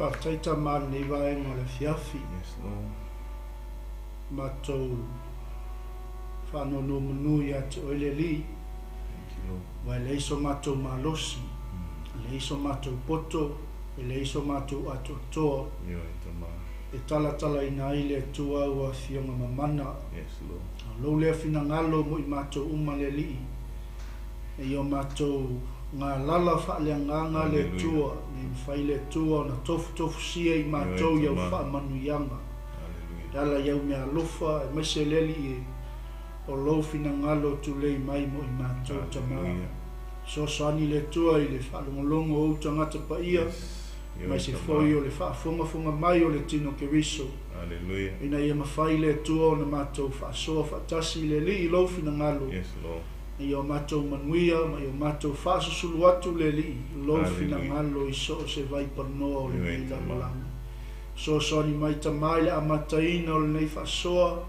Faafetai Tama i lenei vaega o le afiafi. Yes, Lord. Matou faanonomanu ia te Oe le Alii. Thank you, Lord. Aua e leai so matou malosi, e leai so matou poto, e leai so matou atoatoa. Ioe, Tama. E talatalaina ai le Atua au Afioga mamana. Yes, Lord. A o lou lea finagalo mo i matou uma le Alii, e i o matou galala faaleagaga le Atua, ne i mafai le Atua ona tofutofusia i matou i au faamanuiaga. E ala i au meaalofa, aemaise le Alii e, o lou finagalo tulei mai mo i matou, Tama. Fesoasoani le Atua i le faalogologo o ou tagata paia, aemaise foi o le faafogafoga mai o le tino Keriso, ina ia mafai le Atua ona matou faasoa faatasi i le Alii i lou finagalo, ina ia o matou manuia ma ia o matou faasusulu atu le Alii i lou finagalo i so o se vaipanoa o lenei lalolagi. Fesoasoani mai Tama i le amataina o lenei faasoa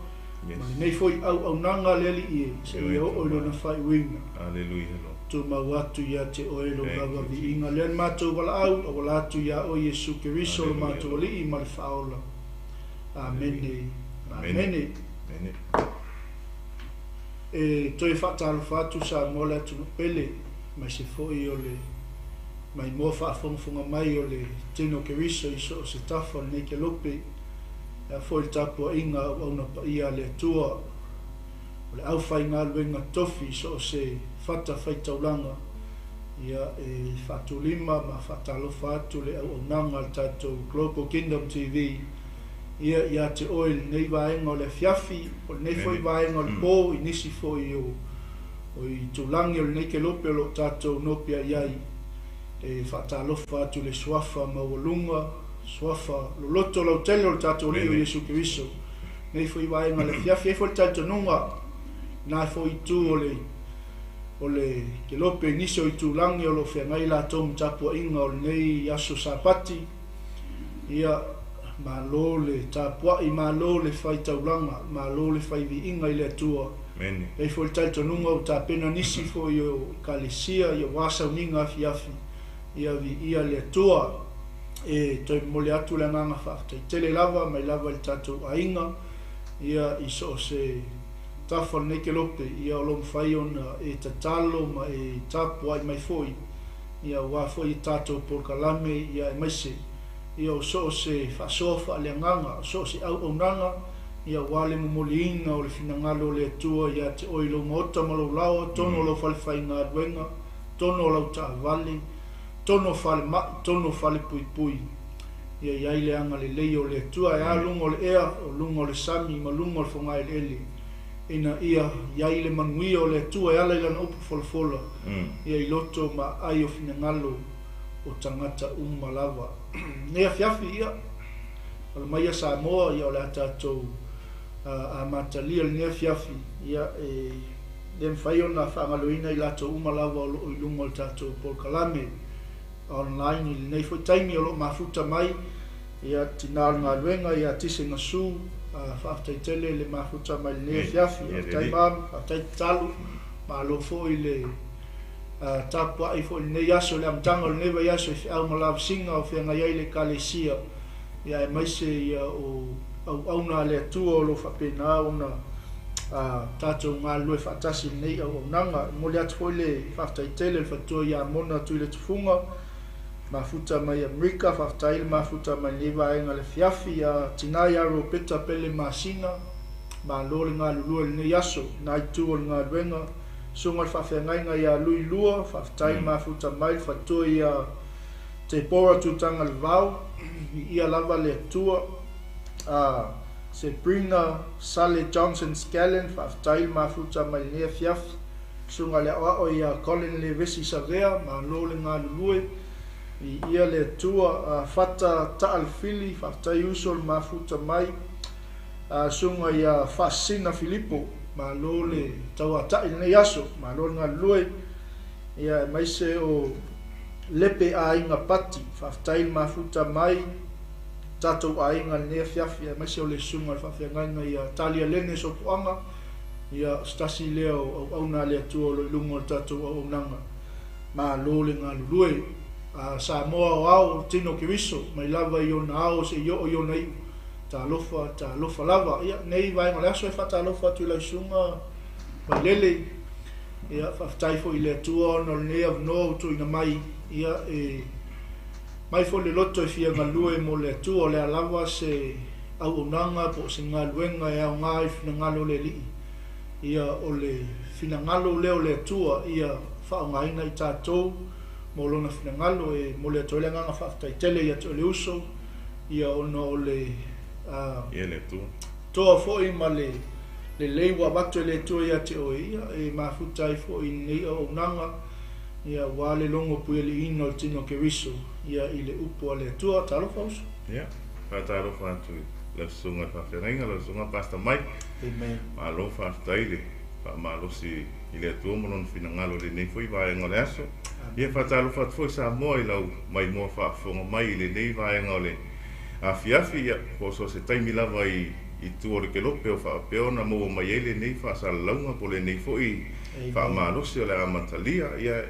ma lenei foi auaunaga a le Alii e, seia oo i lona faaiuina. Tumau atu ia te Oe lou lava viiga lea le matou valaau, auala atu iā Oe Iesu Keriso lo matou Alii ma le Faaola. Amene. Amene. E toe faatalofa atu Samoa le atunuu pele, aemaise foi o le maimoa faafogafoga mai o le tino Keriso i so o se tafa o lenei kelope, e a foi le tapuaiga a auauna paia a le Atua, o le aufaigaluega tofi i so o se fatafaitaulaga, ia, e faatulima ma faatalofa atu le auaunaga a le tatou Global Kingdom TV, ia, ia te oe i lenei vaega o le afiafi, o lenei foi vaega o le po, i nisi foi o itulagi o lenei kelope o lo o tatou nopiai ai, e faatalofa atu i le Suafa maualuga, Suafa loloto lautele o le tatou Alii o Iesu Keriso. Nei foi vaega o le afiafi, e i ai foi le talitonuga, i na foi itu o le o le kelope i nisi o itulagi o lo o feagai latou ma tapuaiga o lenei aso Sapati, ia, malo le tapuai, malo le fai taulaga, malo le fai viiga i le Atua. E i ai foi le talitonuga ua tapena nisi foi o Ekalesia aua sauniga afiafi, Ia viia le Atua. E toe momoli atu le agaga faafetai tele lava mai lava i le tatou aiga, ia, i so o se tafa o lenei kelope, ia, o lo o mafai ona e tatalo ma e tapuai mai foi, ia, aua foi e tatou polokalame, ia, aemaise, ia, o so o se faasoa faaleagaga, o so o se auaunaga, ia, aua le momoliina o le finagalo o le Atua ia te oe i lou maota ma lou laoa, totonu o lou falefaigaluega, totonu o lau taavale, totonu o falemai, totonu o falepuipui. Ia i ai le agalelei o le Atua e a luga o le ea, o luga o le sami ma luga o le fogaeleele, ina ia i ai le manuia o le Atua e ala i Lana upu folafola, ia i loto ma aai o finagalo o tagata uma lava. Nei afiafi, ia, ala mai ia Samoa, ia o le a tatou amatalia lenei afiafi, ia e. Le mafai ona faagaloina i latou uma lava o lo o i luga o le tatou polokalame online i lenei foi taimi o lo o mafuta mai ia tina o le galuega ia Tise Gasu. Faafetai tele le mafuta mai lenei afiafi. Faafetai mam, faafetai tatalo. Malo foi le tapuai foi i lenei aso i le amataga o lenei vaiaso i feau ma lavasiga o feagai ai le Ekalesia ia aemaise ia o auauna a le Atua o lo o faapena ona tatou galulue faatasi i lenei auaunaga. E momoli atu foi le faafetai tele i le faletua ia Mona Tuiletufuga, mafuta mai Amerika, faafetai le mafuta mai lenei vaega i le afiafi, ia tina ia Ropeta Pele Masina, malo le galulue i lenei aso, lena itu o le galuega, susuga i le faafeagaiga ia Lui Lua, faafetai le mafuta mai le faletua ia Tepora Tutagalevao, viia lava le Atua. A Sabrina Sale Johnson Scallon, faafetai le mafuta mai lenei afiafi. Susuga i le aoao ia Colin Levesi Savea, malo le galulue, viia le Atua. A Fata Taalefili, faafetai uso le mafuta mai. A Susuga ia Faasisina Filipo, malo le tauatai i lenei aso, malo le galulue. Ia aemaise o Lepe Aiga Pati, faafetai le mafuta mai tatou aiga i lenei afiafi, aemaise o le Susuga i le Faafeagaiga ia Talia Lene Sopoaga, ia o se tasi lea o auauna a le Atua o lo o i luga o le tatou auaunaga. Malo le galulue. Samoa Aoao, Tino Keriso, mai lava i ona ao seia oo i ona iu. Talofa, talofa lava. Ia, nei vaega o le aso e faatalofa atu i lau Susuga Vailele. Ia, faafetai foi i le Atua ona o lenei avanoa ua tuuina mai, ia, e mai foi le loto e fia galue mo le Atua, o le a lava se auaunaga po o se galuega e aoga i le finagalo o le Alii. Ia, o le finagalo lea o le Atua ia faaaogaina i tatou mo Lona finagalo. E momoli atu ai le agaga faafetai tele ia te oe le uso, ia ona o le Ia le Atua. Toa foi ma le lelei ua avatu e le Atua ia te oe, ia e mafuta ai foi i lenei auaunaga, ia aua le logo puialiiina o le tino o Keriso, ia i le upu a le Atua. Talofa uso. Ia, faatalofa atu i lau Susuga i le Faafeagaiga, lau Susuga Pastor Mike. Amen. Malo faafetai le faamalosi i le Atua ma Lona finagalo i lenei foi vaega o le aso. Ia, faatalofa atu foi Samoa i lau maimoa faafofoga mai i lenei vaega o le afiafi, ia, po o so o se taimi lava i i tua o le kelope o faapea ona maua mai ai lenei faasalalauga po o lenei foi faamalosi o le amatalia. Ia,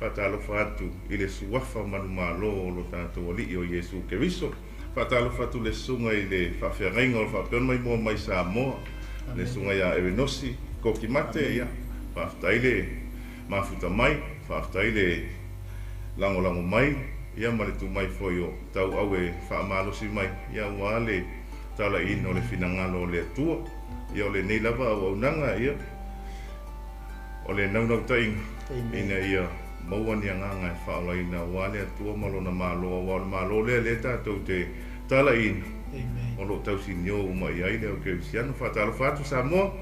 faatalofa atu i le Suafa manumalo o lo tatou Alii o Iesu Keriso. Faatalofa atu le Susuga i le Faafeagaiga o lo faapea ona maimoa mai Samoa, le Susuga ia Erenosi Kokimate, ia, faafetai le mafuta mai, faafetai le lagolago mai, ia ma le tu mai foi o tauau e faamalosi mai, ia aua le talaiina o le finagalo o le Atua. Ia o lenei lava auaunaga, ia, o le naunautaiga ina ia maua ni agaga e faaolaina aua le Atua ma Lona Malo, aua o le Malo lea lea tatou te talaiina, o lo o tausinio uma i ai le au kerisiano. Faatalofa atu Samoa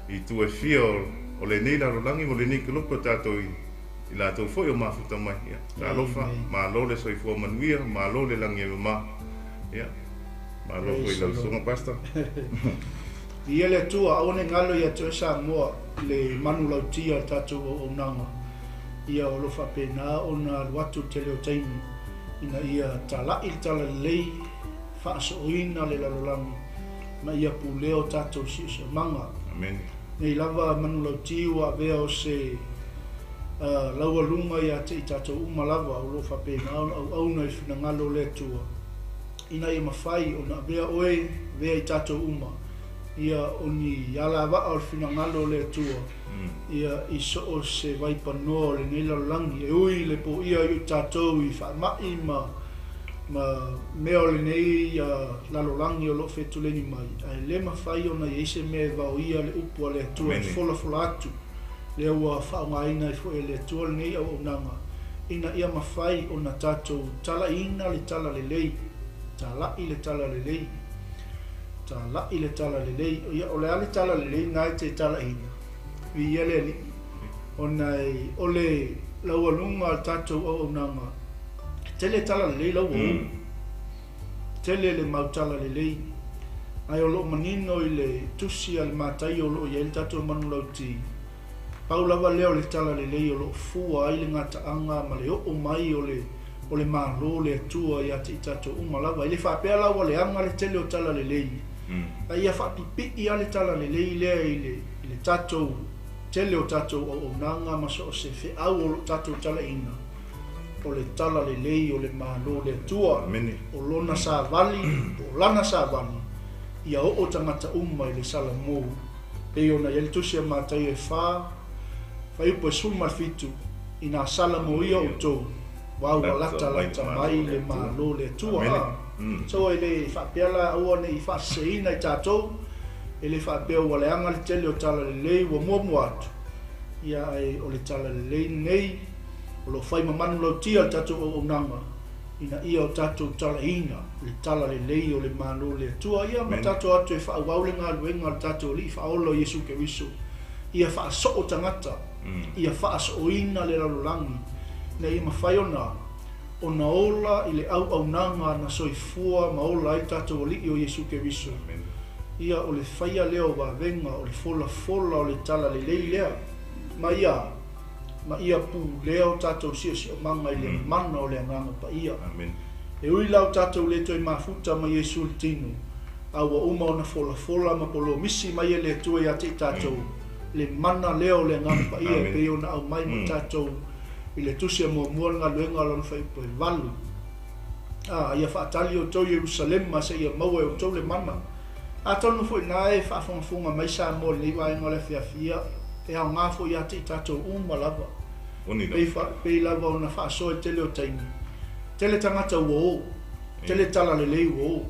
i itu e fia o lenei lalolagi ma lenei kelope o tatou i latou foi o mafuta mai. Ia, talofa, malo le soifua manuia, malo le lagi e mama. Ia, malo foi i lau susuga Pastor. Viia le Atua, aua ne i galo ia te oe Samoa le manulautia o le tatou auaunaga. Ia o lo o faapena ona alu atu le tele o taimi ina ia tala'i le talalelei, faasooina le lalolagi ma ia pulea o tatou siosiomaga. Amene. Nei lava manulauti ua avea o se laualuga ia te i tatou uma lava o lo o faapena ona auauna i le finagalo o le Atua. Ina ia mafai ona avea oe, avea i tatou uma, ia o ni alavaa o le finagalo o le Atua, ia i so o se vaipanoa o lenei lalolagi, e ui i le poia i o tatou i faamai ma ma mea o lenei lalolagi o lo o fetuleni mai, ae le mafai ona i ai se mea e vaoia le upu a le Atua e folafola atu. Lea ua faaaogaina ai foi e le Atua lenei auaunaga ina ia mafai ona tatou talaiina le talalelei, tala'i le talalelei, tala'i le talalelei. Ia, o le a le talalelei lena e te talaiina? Viia le Alii, ona o le laualuga o le tatou auaunaga, e tele talalelei la ua ulu, tele le mau talalelei, ae o lo o manino i le tusi a le Mataio o lo o i ai le tatou manulauti, Pau lava lea o le talalelei o lo o fua ai le gataaga ma le oo mai o le o le Malo o le Atua ia te i tatou uma lava. E le faapea la ua leaga le tele o talalelei, a ia faapipii lava le talalelei lea i le i le tatou tele o tatou auaunaga ma so o se feau o lo o tatou talaiina, o le talalelei o le Malo o le Atua, o lona savali po o lana savali ia oo tagata uma i le salamou. Pei ona i ai le tusi a Mataio e fa, fuaiupu e 17, Inā sala mo ia outou, wa ua latalata mai le Malo o le Atua. A So e le faapea la aua ne i faaseseina i tatou, e le faapea ua leaga le tele o talalelei ua muamua atu, ia ae o le talalelei lenei o lo o fai ma manulautia le tatou auaunaga, ina ia o tatou talaina le talalelei o le Malo o le Atua, ia ma tatou atu e faaauau le galuega a le tatou Alii Faaola o Iesu Keriso, ia faasoo tagata, ia faasooina le lalolagi, ina ia mafai ona ona ola i le auaunaga na soifua ma ola ai le tatou Alii o Iesu Keriso. Ia o le faia lea o vavega, o le folafola o le talalelei lea, ma ia ma ia pulea o tatou siosiomaga i le mana o le Agaga Paia. E ui la o tatou le toe mafuta ma Iesu le tino, a ua uma ona folafola ma polomisi mai e le Atua ia te i tatou le mana lea o le Agaga Paia e pei ona aumai mo tatou I le tusi e muamua le galuega o lona fuaiupu e 8. A ia faatali outou i Ierusalema seia maua e outou le mana. Atonu foi na e faafogafoga mai Samoa i lenei vaega o le afiafi, ia, e aoga foi ia te i tatou uma lava. Pei, pei lava ona faasoa i le tele o taimi, tele tagata ua o, tele talalelei ua o,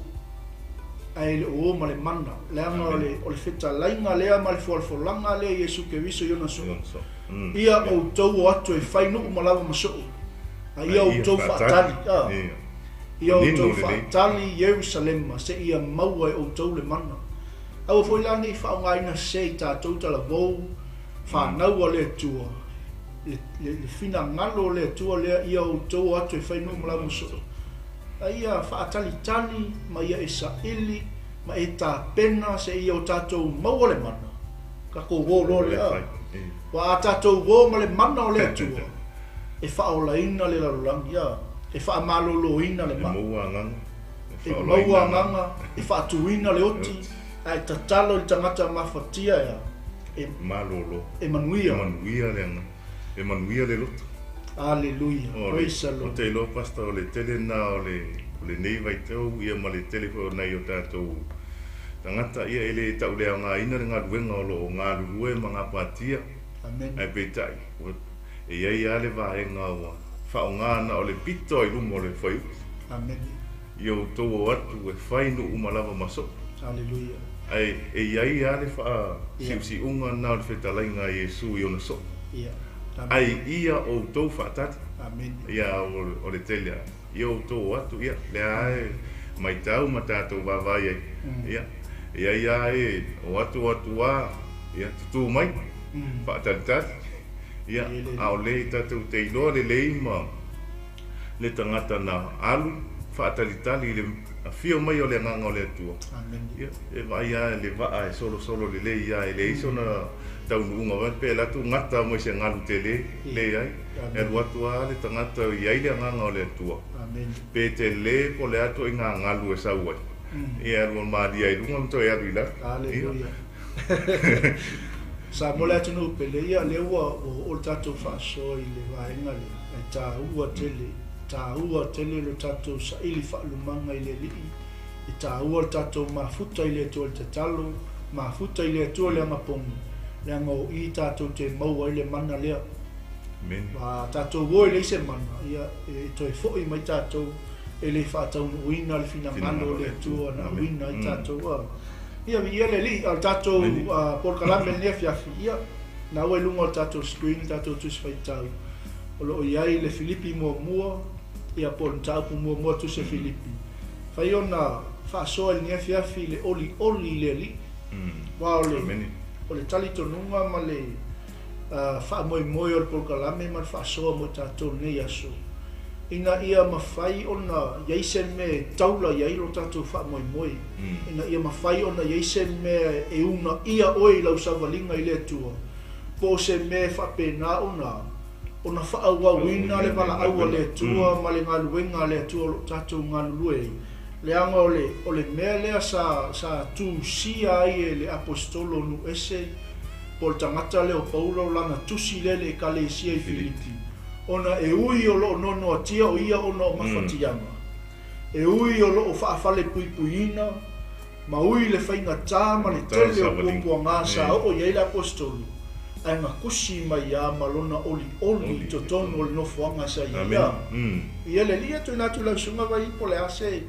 ae le o o ma le mana, leaga o le, o le fetalaiga lea ma le folafolaga lea a Iesu Keriso i ona soo. Ia outou o atu e fai nuu ma lava ma soo, a ia outou faatali, a, ia outou faatali i Ierusalema seia maua e outou le mana. Aua foi la ne i faaaogaina sese i tatou talavou, fanau a le Atua, le, le, le finagalo o le Atua lea, ia outou o atu e fai nuu ma lava ma soo. A ia faatalitali ma ia e saili ma e tapena seia o tatou maua le mana. Tatou o loa lea. Ua a tatou o ma le mana o le Atua, e faaolaina le lalolagi, a, e faamaloloina le maa. E maua agaga, e faatuina le oti, ae tatalo i le tagata mafatia e a? E malolo. E manuia. E manuia le agaga. E manuia le loto. Aleluia. Praise the Lord. Ou te iloa Pastor o le tele lena o le o lenei vaitau ia ma le tele foi o nai o tatou tagata ia e le tauleaogaina le galuega o lo o galulue ma gapatia. Amen. Ae peitai ua e i ai lava le vaega ua faaaoga na o le pito i luma o le fuaiupu. Amen. Ia outou o atu e fai nuu uma lava ma soo. Aleluia. Ae e i ai lava le faasiusiuga lena o le fetalaiga a Iesu i ona soo. Ia. Ae ia outou faatali. Amen. Ia o le tele lava. Ia outou o atu, ia, lea lava e maitau ma tatou vaavaai ai. Ia, e i ai lava e o atu o atu lava, ia, tutū mai, faatalitali. Ia, a o lea tatou te iloa lelei ma le tagata na alu faatalitali i le afio mai o le Agaga o le Atua. Ia, e vaai lava le vaa e solosolo lelei lava, e leai sona taunuuga foi pe alu atu gata mai se galu tele, leai. E alu atu lava le tagata e i ai le Agaga o le Atua. Pe tele po o le a ituaiga galu e sau ai, ia e alu malie ai i luga ma toe alu i lalo. Aleluia. Samoa le atunuu pele, ia lea ua oo le tatou faasoa i le vaega lea, ae taua tele, taua tele lo tatou saili faalumaga i le Alii, e taua le tatou mafuta i le Atua i le tatalo, mafuta i le Atua i le agapogi, leaga o i tatou te maua ai le mana lea. Amen. A tatou o e leai se mana, ia e toe foi mai tatou e le faataunuuina le finagalo o le Atua na auina ai tatou. A. Ia, viia le Alii, a o le tatou polokalame i lenei afiafi, ia, na ua i luga o le tatou screen le tatou Tusi Faitau, o lo o i ai le Filipi muamua, ia, po o le mataupu muamua Tusi a Filipi. Fai ona faasoa i lenei afiafi le olioli i le Alii. Aua o le, o le talitonuga ma le faamoemoe o le polokalame ma le faasoa mo i tatou i lenei aso, ina ia mafai ona i ai se mea e taula i ai lo tatou faamoemoe, ina ia mafai ona i ai se mea e uunaia oe i lau savaliga i le Atua, po o se mea e faapena ona ona faaauauina le valaau a le Atua ma le galuega a le Atua o lo o tatou galulue ai. Leaga o le, o le mea lea sa, sa tusia ai e le Aposetolo o Nuuese, po o le tagata lea o Paulo lana tusi lea i le Ekalesia i Filipi, ona e ui o lo o noanoatia o ia ona o mafatiaga, e ui o lo o faafalepuipuiina, ma ui le faigata ma le tele o puapuaga sa oo i ai le Aposetolo, ae na tusi mai lava ma lona olioli i totonu o le nofoaga sa i ai. A ia le alii, tuuina atu i lau susuga Vai po o le a se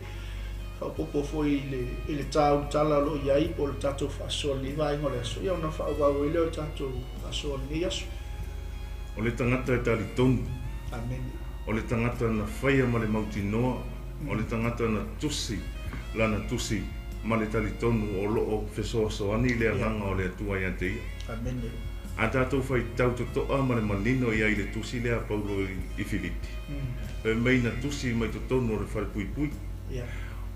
faaopoopo foi i le, i le tāutala o lo o i ai po o le tatou faasoa i lenei vaega o le aso, ia ona faaauau ai lea o le tatou faasoa i lenei aso. O le tagata e talitonu. Amene. O le tagata na faia ma le mautinoa. O le tagata na tusi lana tusi ma le talitonu o lo o fesoasoani le Agaga o le Atua ia te ia. Amene. A tatou faitau totoa ma le manino i ai i le tusi lea a Paulo i Filipi, fai mai na tusi mai totonu o le falepuipui,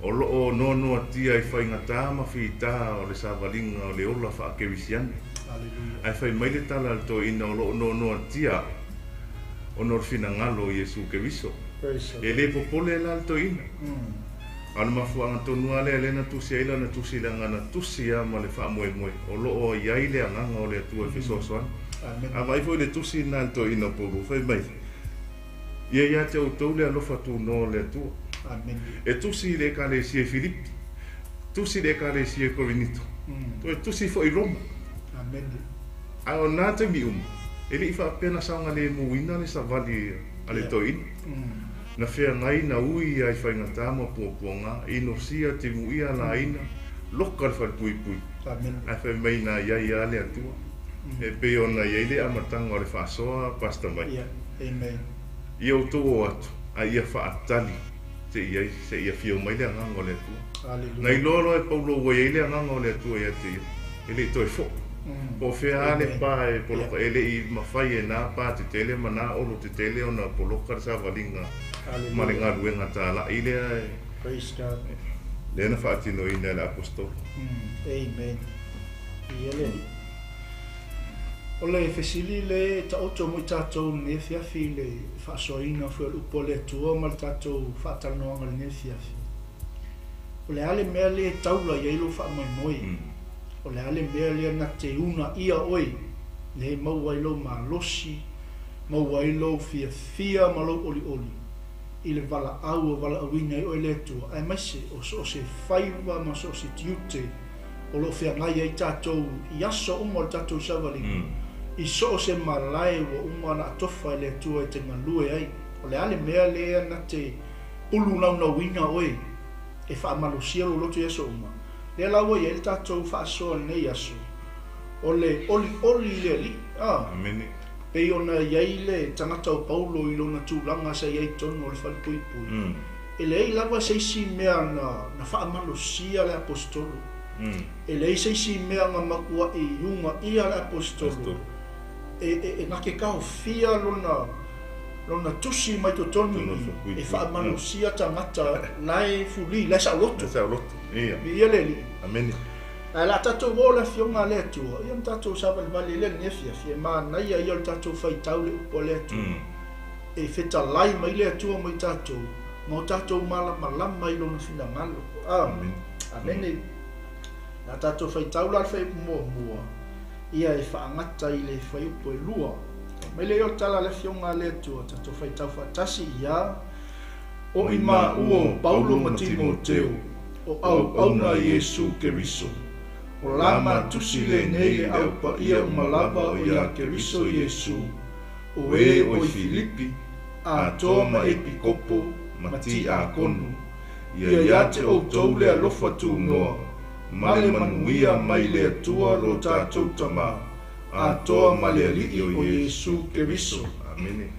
o lo o noanoatia i faigata ma fita o le savaliga o le ola faakerisiano. Ae fai mai le tala a le toeaina o lo o noanoatia ona o le finagalo o Iesu Keriso. E le popole la le toeaina. A o le mafuaaga tonu lava lea lea na tusi ai lana tusi leaga na tusi lava ma le faamoemoe o lo o i ai le Agaga o le Atua e fesoasoani. A vaai foi i le tusi lena a le toeaina o Paulo, fai mai, Ia ia te outou le alofa tunoa o le Atua. Amene. E tusi i le Ekalesia i Filipi, tusi i le Ekalesia i Korinito, toe tusi foi i Roma. Amene. Ae o na taimi uma, e le i faapea na saogalemuina le savali a le toeaina. Na feagai na ui ai faigata ma puapuaga, inosia timuia alaina, loka le falepuipui. Amene. Ae fai mai na iai lava le Atua. E pei ona i ai le amataga o le faasoa, Pastor Mike. Ia, amen. Ia outou o atu, ae ia faatali seia i ai, seia afio mai le Agaga o le Atua. Na Hallelujah. iloa loa e Paulo ua i ai le Agaga o le Atua ia te ia, e le i toe foi. Po o fea lava le Amen. pa e Ia. poloka, e le i mafai e na pa tetele ma na olo tetele ona poloka le savaliga ma le Hallelujah. galuega tala'i lea e Praise God. lea na faatinoina e le aposetolo. Amen. Ia le Alii. O le fesili le taoto mo i tatou i lenei afiafi i le faasoaina foi o le upu a le Atua ma le tatou faatalanoaga i lenei afiafi. O le a le mea lea e taula i ai lou faamoemoe? O le a le mea lea na te unaia oe lea e maua ai lou malosi, maua ai lou fiafia ma lou olioli i le valaau o valaauina ai oe le Atua, aemaise o so o se faiva ma so o se tiute o lo o feagai ai tatou i aso uma o le tatou savaliga, i so o se malae ua uma ona atofa e le Atua e te galue ai. O le a le mea lea na te pulunaunauina oe e faamalosia lou loto i aso uma? Lea la ua i ai le tatou faasoa i lenei aso, o le olioli i le Alii. Amene. Pei ona i ai le tagata o Paulo i lona tulaga sa i ai i totonu o le falepuipui, e leai lava se isi mea na faamalosia le aposetolo. E leai se isi mea na matua'i unaia le aposetolo e na te taofia lona tusi mai totonu i e faamalosia tagata la e fuli, la e saoloto. Saoloto. Ia. Viia le Alii. Amene. Ae o le a tatou o le afioga a le Atua, ia ma tatou savalivali ai le lenei afiafi, e manaia ia o le tatou faitau le upu a le Atua. E fetalai mai le Atua mo i tatou, ma o tatou malamalama i lona finagalo. Amene. Amene. O le a tatou faitau la le fuaiupu muamua, ia e faagata i le fuaiupu e lua. Mai le ia o le tala a le afioga a le Atua, tatou faitau faatasi ia o i maua o Paulo ma Timoteo, o auauna a Iesu Keriso. O la matusi lenei le au paia uma lava o ia Keriso Iesu, o e o i Filipi, atoa ma Epikopo ma Tiakono. Ia ia te outou le alofa tunoa, ma le manuia mai le Atua lo tatou Tamā, atoa ma le Alii o Iesu Keriso. Amene.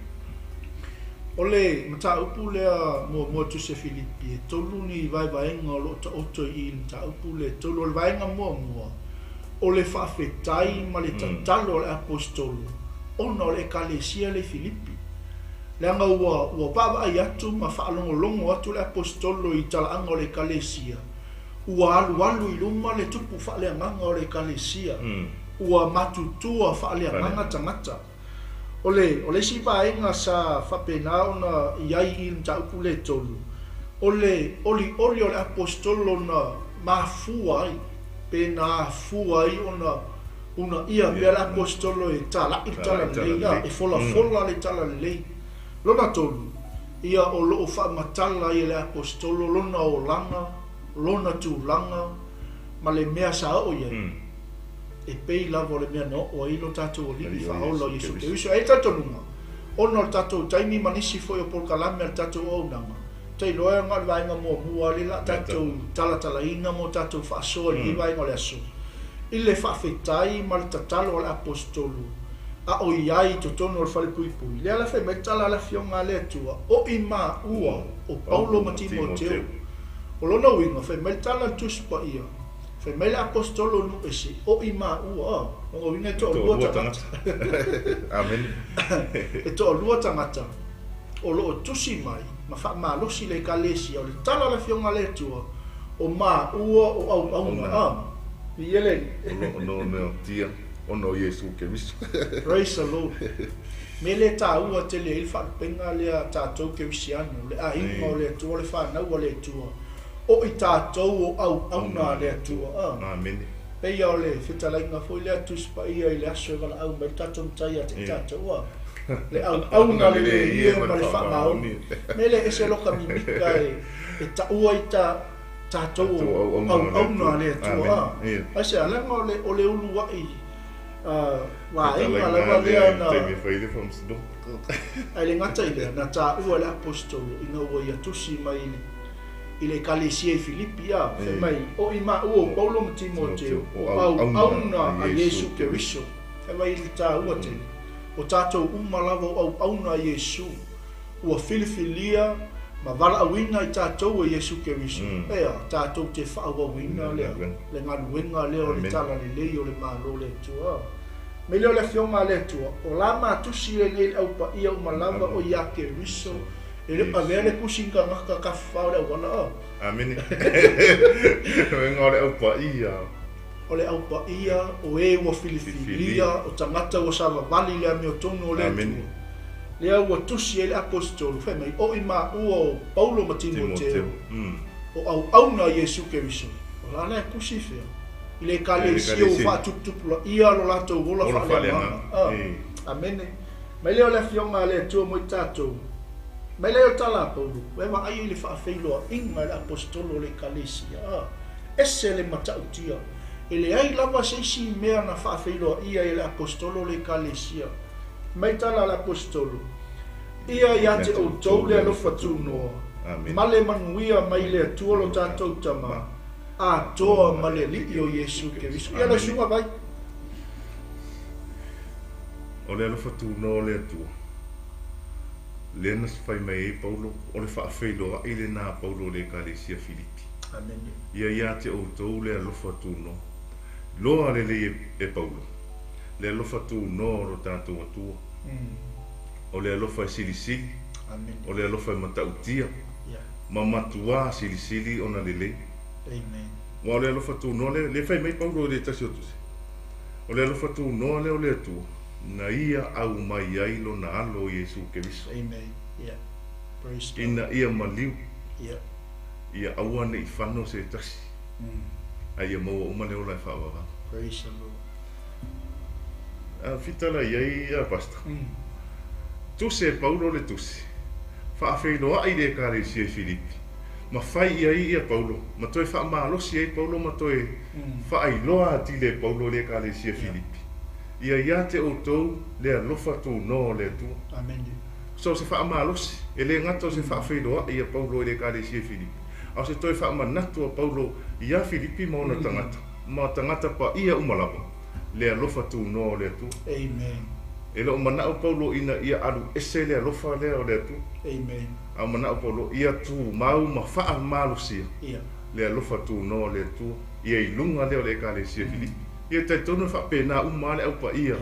O le mataupu lea muamua Tusi a Filipi, e tolu ni vaevaega o lo o taoto i i le mataupu lea e tolu. O le vaega muamua, o le faafetai ma le tatalo a le aposetolo ona o le Ekalesia lea i Filipi. Leaga ua vaavaai atu ma faalogologo atu le aposetolo i talaaga o le Ekalesia, ua alualu i luma le tupu faaleagaga o le Ekalesia, ua matutua faaleagaga tagata. O le isi vaega sa faapena ona i ai i le mataupu lea e tolu, o le olioli o le aposetolo na mafua ai, pe na afua ai ona unaia pea le aposetolo e tala'i le talalelei, e folafola le talalelei. Lona tolu, ia o loo faamatala ai e le aposetolo lona olaga, lona tulaga ma le mea sa oo i ai. E pei lava o le mea na oo ai lo tatou Alii faaola o Iesu Keriso. E talitonuga, ona o le tatou taimi ma nisi foi o polokalame a le tatou auaunaga, tailoa e na o le vaega muamua lea la tatou talatalaina mo tatou faasoa i lenei vaega o le aso, i le faafetai ma le tatalo a le aposetolo a o i ai i totonu o le falepuipui. Lea la fai mai le tala a le afioga a le Atua, o i maua o Paulo ma Timoteo. O lona uiga, fai mai le tala a le Tusi Paia, fai mai le aposetolo nuu ese, o i maua. Lona uiga e toalua tagata. Amene. E toalua tagata o loo tusi mai ma faamalosi le Ekalesia. O le tala a le afioga a le Atua, o maua o auauna. Viia le Alii. O no mea tia, ona o Iesu Keriso. Praise the Lord. Me le tāua tele ai le faalupeina lea tatou Kerisiano, le aiga o le Atua, le fanau a le Atua, o i tatou o auauna a le Atua. Amene. Peia o le fetalaiga foi lea Tusi Paia i le aso e valaau mai le tatou Matai ia te i tatou. Le auauna lelei e ma le faamaoni. Me le ese loka mimika e taua i ta tatou auauna a le Atua. Aisea? Leaga o le uluai vaega lava lea na Ae le gata i lea, na taua e le Aposetolo ina ua ia tusi mai i le Ekalesia i Filipi, a, fai mai, O i maua o Paulo ma Timoteo, o auauna a Iesu Keriso. Fai mai i le taua tele, o tatou uma lava o auauna a Iesu, ua filifilia ma valaauina i tatou e Iesu Keriso, ea, tatou te faaauauina le galuega lea o le Talalelei o le Malo o le Atua. Mai lea o le Afioga a le Atua, o la matusi lenei le au paia uma lava o ia Keriso, e le o avea le kusi ni tagata tafafao i le auala o. Amene. Uiga o le au paia. O le au paia, o e ua filifilia, o tagata ua savavali i le amiotonu o le Atua. Lea ua tusi ai le Aposetolo, fai mai, O i maua o Paulo ma Timoteo, o auauna a Iesu Keriso, o la la e kusi fea? I le Ekalesia ua faatuputupulaia lo latou ola faaleagaga. Amene. Mai lea o le Afioga a le Atua mo i tatou. Mai lea o le tala a Paulo, ua e vaai i le faafeiloaiga e le Aposetolo o le Ekalesia. Ese le matautia. E leai lava se isi mea na faafeiloaia ai e le Aposetolo o le Ekalesia. Mai tala a le Aposetolo, Ia ia te outou le alofa tunoa, ma le manuia mai le Atua lo tatou Tama, atoa ma le Alii o Iesu Keriso. Ia lau susuga vai. O le alofa tunoa o le Atua, lea na fai mai ai Paulo, o le faafeiloai lena a Paulo i le Ekalesia Filipi. Amene. Ia ia te outou le alofa tunoa. Loa lelei e Paulo, le alofa tunoa o lo tatou Atua. O le alofa e silisili, o le alofa e matautia, ma matuā silisili ona lelei. Aua o le alofa tunoa lea, lea e fai mai Paulo i le tasi o tusi, o le alofa tunoa lea o le Atua, na Ia aumai ai Lona Alo o Iesu Keriso, ina ia maliu, ia aua ne i fano se tasi, a ia maua uma le ola e faavavau. A fitala i ai a Pastor. Tusi e Paulo le tusi, faafeiloai i le Ekalesia i Filipi, ma fai i ai ia Paulo, ma toe faamalosi ai Paulo ma toe faailoa atili e Paulo i le Ekalesia Filipi, Ia ia te outou le alofa tunoa o le Atua. So o se faamalosi, e le gata o se faafeiloai a Paulo i le Ekalesia i Filipi, a o se toe faamanatu a Paulo iā Filipi ma ona tagata, ma tagata paia uma lava, le alofa tunoa o le Atua. Amen. E le o manao Paulo ina ia alu ese le alofa lea o le Atua. Amen. A o manao Paulo ia tumau ma faamalosia le alofa tunoa o le Atua ia i luga lea o le Ekalesia Filipi. Ia talitonu e faapena uma lava le au paia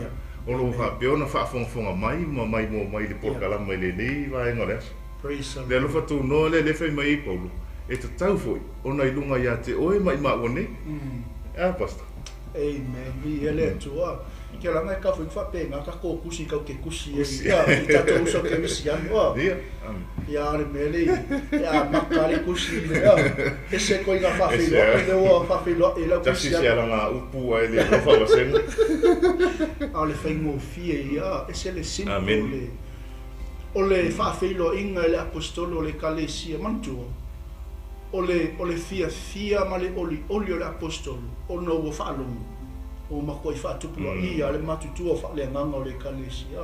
o lo o faapea ona faafogafoga mai ma maimoa mai i le polokalama i lenei vaega o le aso. Le alofa tunoa lea lea e fai mai ai Paulo, e tatau foi ona i luga ia te oe ma i maua nei. E a, Pastor? Amen. Viia le Atua. Ke lana e kau faapena ka ko kusi kau ke kusi e ia i tatou uso kerisiano a. Ia. Ia le mea le e amata le kusi le a. Ese koe nga faafeiloai le ua faafeiloai e lau Tasi se alaga upu ae le alofa vasega. A o le faigofie ia, ese le simple le o le faafeiloaiga e le Aposetolo o le Ekalesia. Manatua, o le o le fiafia ma le olioli o le Aposetolo ona ua faalogo ua matuai faatupulaia le matutua faaleagaga o le Ekalesia.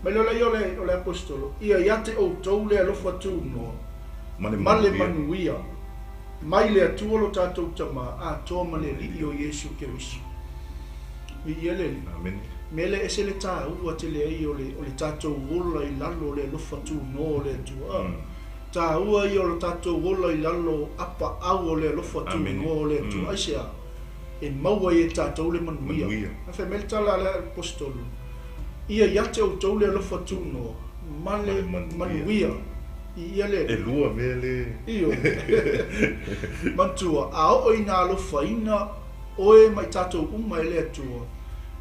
Mai loa lea o le o le Aposetolo, Ia ia te outou le alofa tunoa ma le manuia mai le Atua lo tatou Tama atoa ma le Alii o Iesu Keriso. Viia le Alii. Amene. Mea lea ese le taua tele ai o le o le tatou ola i lalo o le alofa tunoa o le Atua. Taua ia o lo tatou ola i lalo apaau o le alofa tunoa o le Atua. Aisea? E maua ai e tatou le manuia. A fai mai le tala a le Aposetolo, Ia ia te outou le alofa tunoa ma le manuia. I ia le Alii. E lua mea le. Ioe. Manatua, a oo ina alofaina oe ma i tatou uma e le Atua,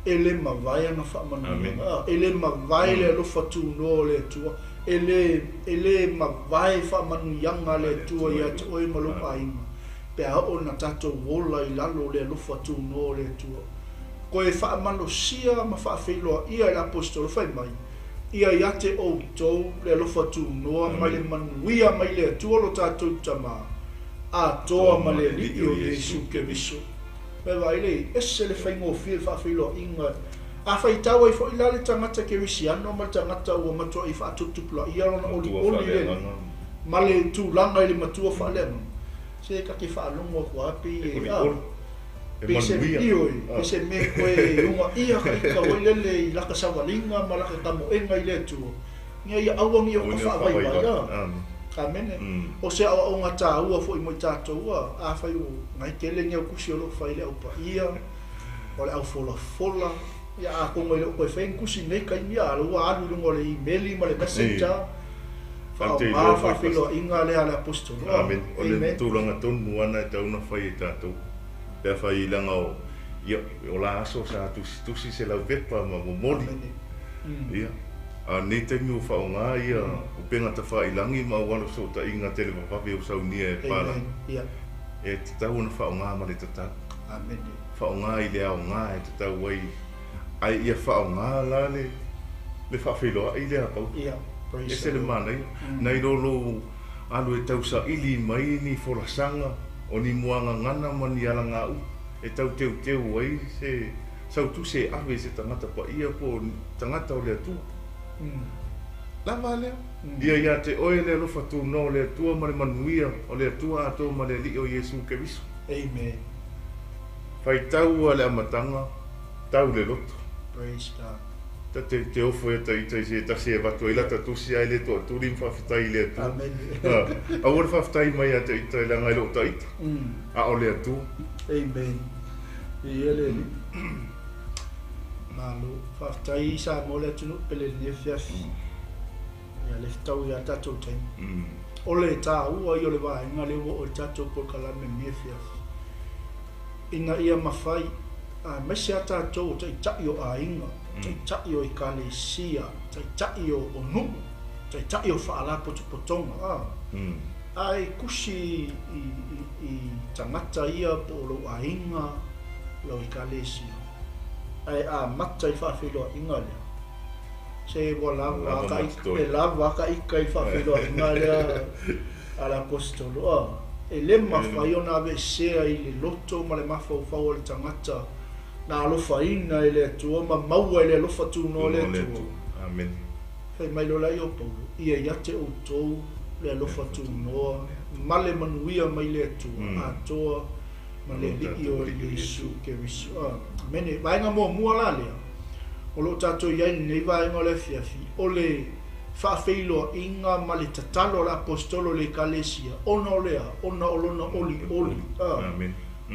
e le mavae ana faamanuiaga. E le mavae le alofa tunoa o le Atua. E le, e le mavae faamanuiaga a le Atua ia te oe ma lou aiga, pe a oo ina tatou ola i lalo o le alofa tunoa o le Atua. Toe faamalosia ma faafeiloaia e le Aposetolo fai mai, Ia ia te outou le alofa tunoa ma le manuia mai le Atua lo tatou Tamā, atoa ma le Alii o Iesu Keriso. Ua e vaai lea i ese le faigofie le faafeiloaiga. A faitau ai foi la le tagata kerisiano ma le tagata ua matuai faatuputupulaia lona olioli i le Alii ma le tulaga i le matua faaleagaga, se ta te faalogo atu lava pei e, a, pei se, ioe, pei se mea toe ugaia ka ita foi lele i lata savaliga ma lata tamoega i le Atua, ina ia aua ne i ota faavaivai, a. Amene. O se aoaoga taua foi mo i tatou, a, afai ua nai tele ni au tusi o lo o fai i le Au Paia, o le au folafola, ia atonu e le o toe faia ni tusi i lenei taimi, a o lea ua alu i luga o le imeli ma le messenger, faaaoga faafeiloaiga lea a le Aposetolo. Amene. O le tulaga tonu lava lena e tatau ona fai e tatou, pe afai leaga o, ia, o la aso sa tusitusi se laupepa ma momoli, ia, a o lenei taimi ua faaaoga ia upega tafailagi ma auala fesootaiga televavave ua saunia e palagi, e tatau ona faaaoga ma le tatau. Faaaoga i le aoga e tatau ai, ae ia faaaoga la le le faafeiloai lea a Paulo. E ese le manaia, nai lo lou alu e tausaili mai ni folasaga o ni muagagana ma ni alagauu e tau teuteu ai se sautusi e ave i se tagata paia po o tagata o le Atua. Lava lea. Ia ia te oe le alofa tunoa o le Atua ma le manuia o le Atua atoa ma le Alii o Iesu Keriso. Amen. Faitau a le amataga, tau le loto. Praise God. Ta te te ofo ia ta ita i se tasi e avatu ai lata tusi ae le toatuli ma faafetai i le Atua. Amen. Aua le faafetai mai ia te ita leaga e le o ta ita, a o le Atua. Amen. Viia le Alii. Malo. Faafetai Samoa le atunuu pele i lenei afiafi. Ia le fetau ia tatou taimi. O le taua ia o le vaega lea ua oo i le tatou polokalame i lenei afiafi. Ina ia mafai, aemaise a tatou o taitai o aiga, taitai o ekalesia, taitai o nuu, taitai o faalapotopotoga, a e tusi i tagata ia po o lou aiga, lau ekalesia, ae amata i le faafeiloaiga lea, se ua lava ka ika, e lava ka ika i le faafeiloaiga lea a le Aposetolo, a, e le mafai ona aveesea i le loto ma le mafaufau o le tagata na alofaina e le Atua ma maua e le alofa tunoa o le Atua. Amene. Fai mai loa la i o Paulo, Ia ia te outou le alofa tunoa ma le manuia mai le Atua atoa ma le Alii o Iesu Keriso. Amene. Vaega muamua la lea o lo o tatou i ai i lenei vaega o le afiafi, o le faafeiloaiga ma le tatalo a le Aposetolo i le Ekalesia, ona o le a? Ona o lona olioli,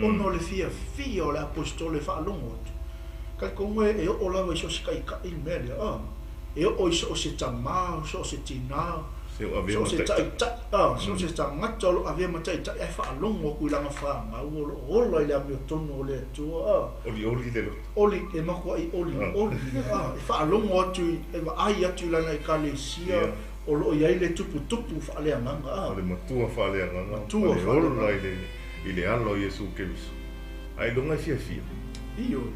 ona o le fiafia o le Aposetolo e faalogo atu. Talitonu e oo lava i so o se taitai le mea lea, e oo i so o se tamā, so o se tinā, so o se taitai, so o se tagata o lo o avea ma taitai ae faalogo atu i lana fanau o lo o ola i le amiotonu o le Atua. Olioli le loto. Oli, e matuai olioli, e faalogo atu, e vaai atu i lana ekalesia o lo o i ai le tuputupu faaleagaga. O le matua faaleagaga, ma le ola i le ala o Iesu Keriso. Ailoga e fiafia. Ioe.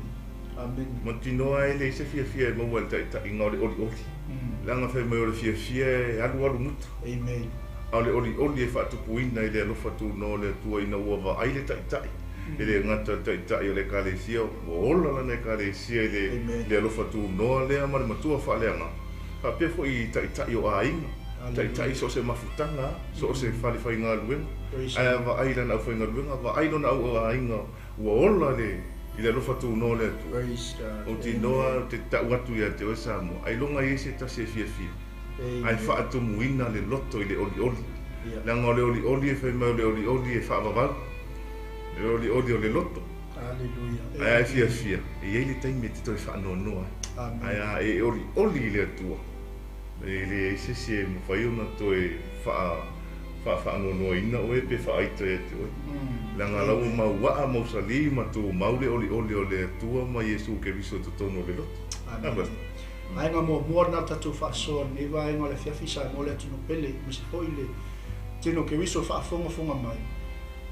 Amene. Mautinoa e leai se fiafia e maua i le taitaiga o le olioli. Leaga fai mai o le fiafia e alualu mutu. Amen. A o le olioli e faatupuina i le alofa tunoa o le Atua ina ua vaai le taitai, e le gata o le taitai o le Ekalesia, ua ola lana Ekalesia i le le alofa tunoa lea ma le matua faaleagaga, faapea foi i taitai o aiga, taitai i so o se mafutaga, so o se fale faigaluega, ae a vaai i lana aufaigaluega, vaai lona au aiga ua ola le i le alofa tunoa o le Atua. Ou te iloa, ou te tau atu ia te oe Samoa, ailoga i ai se tasi e fiafia, ae faatumuina le loto i le olioli. Leaga o le olioli e fai mai o le olioli e faavavau, le olioli o le loto. Ae a e fiafia, e i ai le taimi e te toe faanoanoa ai. Ae a e olioli i le Atua, e leai se isi e mafai ona toe faafaanoanoaina oe pe faaita ia te oe. Leaga la ua mauaa, mausali ma tumau le olioli o le Atua ma Iesu Keriso i totonu o le loto. Amen. Vaega muamua lena o le tatou faasoa i lenei vaega o le afiafi Samoa le atunuu pele aemaise foi le tino Keriso faafogafoga mai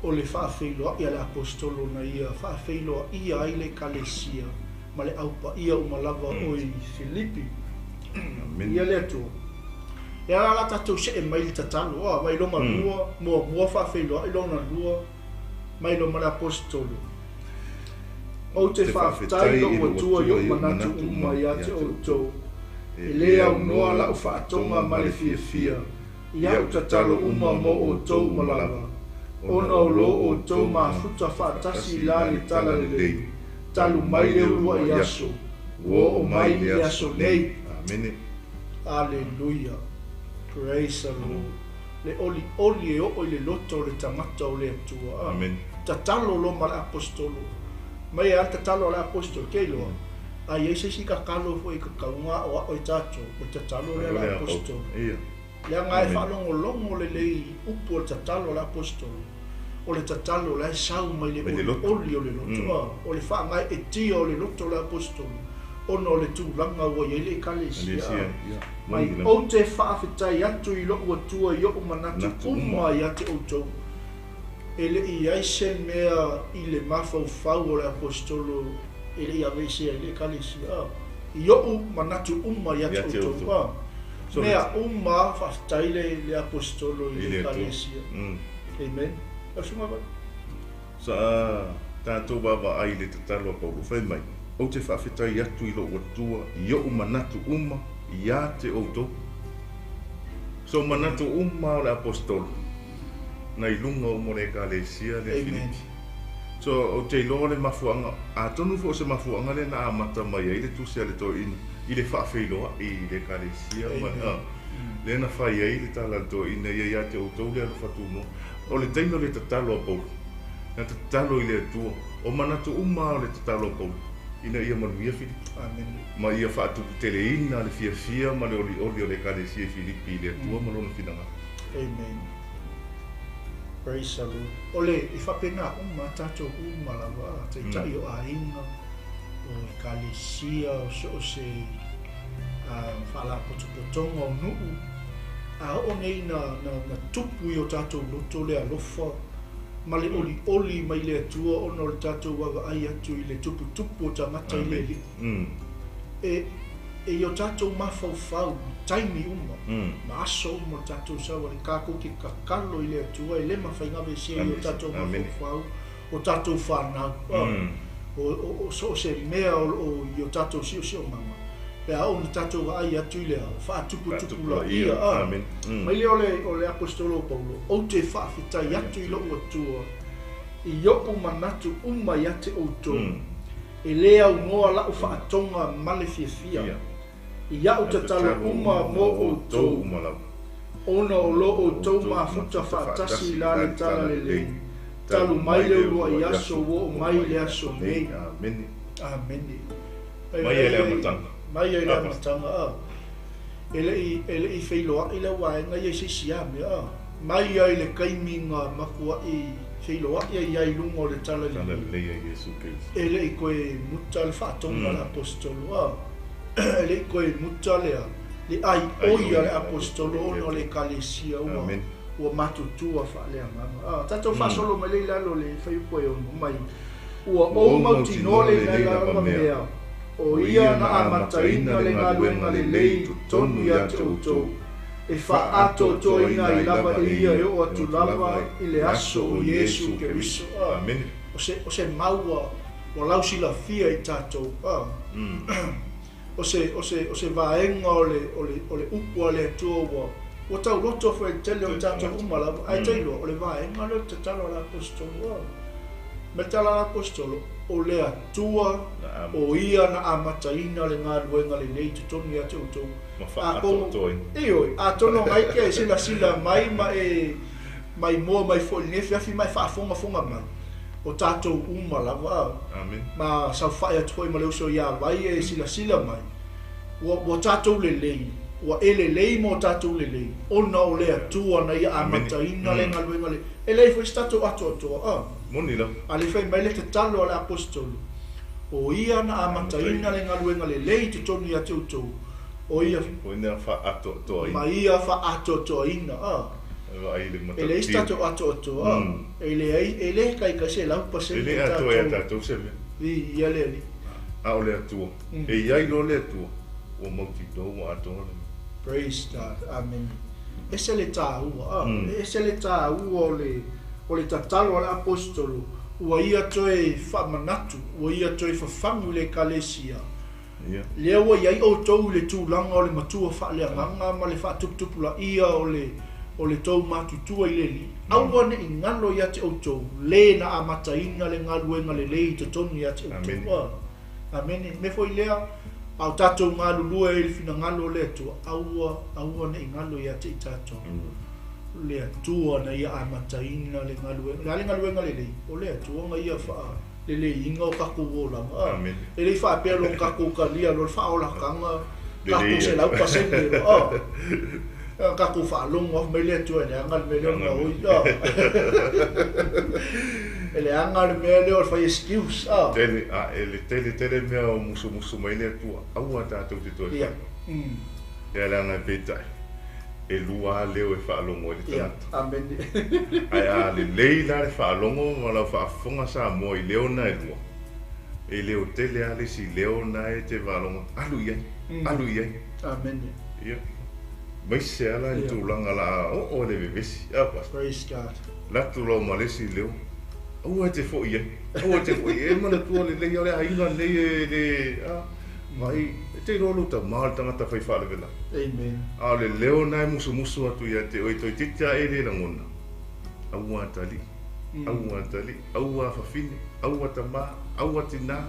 o le faafeiloai a le Aposetolo na ia faafeiloaia ai le Ekalesia ma le au paia uma lava o i Filipi. Amene. Ia le Atua. Lea la o le a tatou see mai i le tatalo, a, mai lona lua, muamua faafeiloai lona lua, mai loma le Aposetolo. Ou te faafetai i lou Atua i ou manatu uma ia te outou, e lē aunoa la'u faatoga ma le fiafia i a'u tatalo uma mo outou uma lava, ona o lo outou mafuta faatasi i la le Tala Lelei, talu mai le ulua'i aso, ua oo mai i le aso nei. Amene. Aleluia. Praise the Lord. Le olioli e oo i le loto o le tagata o le Atua. Amene. Tatalo loa ma le Aposetolo. Mai e a le tatalo a le Aposetolo, ke iloa, a i ai se isi tatalo foi i tatauga aoao i tatou, o le tatalo lea a le Aposetolo. Leaga e faalogologo lelei i upu o le tatalo a le Aposetolo, o le tatalo la e sau mai le olioli o le loto, o le faagaeetia o le loto o le Aposetolo, ona o le tulaga ua i ai le Ekalesia. Mai ou te faafetai atu i lou Atua i ou manatu uma ia te outou, e le i ai se mea i le mafaufau o le Aposetolo e le i aveesea ai le Ekalesia, i ou manatu uma ia te outou. Mea uma, faafetai le Aposetolo i le Ekalesia. Amen. Lau Susuga Vai. Sa tatou vaavaai i le tatalo a Paulo, fai mai, Ou te faafetai atu i lou Atua i ou manatu uma ia te outou. So manatu uma o le Aposetolo na i luga uma o le Ekalesia lea Filipi. So ou te iloa le mafuaaga, atonu foi o se mafuaaga lea na amata mai ai le tusi a le toeaina i le faafeiloai i le Ekalesia ma lea na fai ai le tala a le toeaina ia ia te outou le alofa tunoa. O le taimi o le tatalo a Paulo, na tatalo i le Atua, o manatu uma lava o le tatalo a Paulo, ina ia manuia Filipi, ma ia faatuputeleina le fiafia ma le olioli o le Ekalesia i Filipi i le Atua ma Lona finagalo. Amen. Praise the Lord. O le, e faapena uma a tatou uma lava, taitai o aiga, o Ekalesia, o so o se faalapotopotoga o nuu, a oo nei na, na, na tupu i o tatou loto le alofa ma le olioli mai le Atua ona o le tatou vaavaai atu i le tuputupu o tagata i le Alii. E, e i o tatou mafaufau i taimi uma ma aso uma o le tatou sauali, tatou te tatalo i le Atua e le mafai ona aveesea i o tatou mafaufau o tatou fanau, o so o se mea o lo o i o tatou siosiomaga, pe a oo ina tatou vaai atu i le ao, faatuputupulaia, mai lea o le Aposetolo o Paulo, Ou te faafetai atu i lou Atua i oʻu manatu uma ia te outou, e lē aunoa la'u faatoga ma le fiafia i a'u tatalo uma mo outou, ona o lo outou mafuta faatasi i la le Tala Lelei, talu mai le uluai aso ua oo mai i le aso nei. Amene. Mai ai le amataga. Mai ai le amataga, a. E le i, e le i feiloai lau vaega ia i se isi a mea, a. Mai ai le taimi na matuai feiloai ai ai i luga o le Tala Lelei. Tala Lelei a Iesu Keriso. E le i toe muta le faatoga a le Aposetolo, a. E le i toe muta le a, le aioi a le Aposetolo ona o le Ekalesia ua, ua matutua faaleagaga. A, tatou faasolo mai lea i lalo o le fuaiupu e 6 mai, Ua ou mautinoa lenei lava mea, o ia na amataina le galuega lelei i totonu ia te outou, e faaatoatoaina ai lava e ia e oo atu lava i le aso o Iesu Keriso. A, o se, o se mau ua, ua lausilafia i tatou. A, o se, o se, o se vaega o le, o le, o le upu a le Atua ua, ua tauloto foi i le tele o tatou uma lava, ae tailoa, o le vaega lea o le tatalo a le Aposetolo. A, ma le tala a le Aposetolo, o le Atua o ia na amataina le galuega lelei i totonu ia te outou. Ma faaatoatoaina. Ioe, atonu o ngai ke silasila mai ma e maimoa mai foi i lenei afiafi ma e faafogafoga mai, o tatou uma lava, ma saofai atu foi ma le uso ia Vai e silasila mai, ua, ua tatou lelei, ua e lelei ma o tatou lelei, ona o le Atua na ia amataina le galuega le, e leai foi se tatou atoatoa, a. Moni lava. A le fai mai le tatalo a le Aposetolo, o ia na amataina le galuega lelei i totonu ia te outou, o ia. O ia na faaatoatoaina. Ma ia faaatoatoaina, a. E leai se tatou atoatoa, e leai, e le taitai 100% E le atoa ia tatou se mea. Viia le Alii. A o le Atua, e i ai loa le Atua, ua mautinoa ua atoa le. Praise God. Amene. Ese le tāua, ese le tāua o le tatalo a le aposetolo, ua ia toe faamanatu, ua ia toe fafagu i le Ekalesia. Lea ua i ai outou i le tulaga o le matua faaleagaga ma le faatuputupulaia o le tou matutua i le Alii, aua ne i galo ia te outou le na amataina le galuega lelei i totonu ia te outou. Amene. Me foi lea, a o tatou galulue ai i le finagalo o le Atua, aua, aua ne i galo ia te i tatou. Le Atua na ia amataina le galuega. Le a le galuega lelei? O le Atua na ia faaleleiina o tatou olaga. E le i faapea loa ona tatou talia loa le faaolataga, tatou 100% loa. Tatou faalogo atu mai le Atua e leaga le mea lea o le gaoi. E leaga le mea lea o le fai excuse. Tele, a e le tele tele mea o musumusu mai le Atua, aua tatou te toe fai. Ia leaga e peitai, e lua lava leo e faalogo ai le tagata. Amene. Ae a lelei la le faalogo ma lau faafofoga Samoa i leo na e lua, e leo tele lava le isi leo na e te faalogo, alu i ai, alu i ai. Amene. Ia, maise lava la i le tulaga o le a oo i le vevesi. A, Pastor. Praise God. Alu atu loa ma le isi leo, aua e te foi i ai, aua e te foi i ai, e manatua lelei lava le aiga lenei e le, a, vaai, e te iloa lou tama o le tagata fai faalavelave. Amen. A o le leo lena e musumusu atu ia te oe toeitiiti lava e le lagona, aua atalii, aua atalii, aua afafine, aua tamā, aua tinā,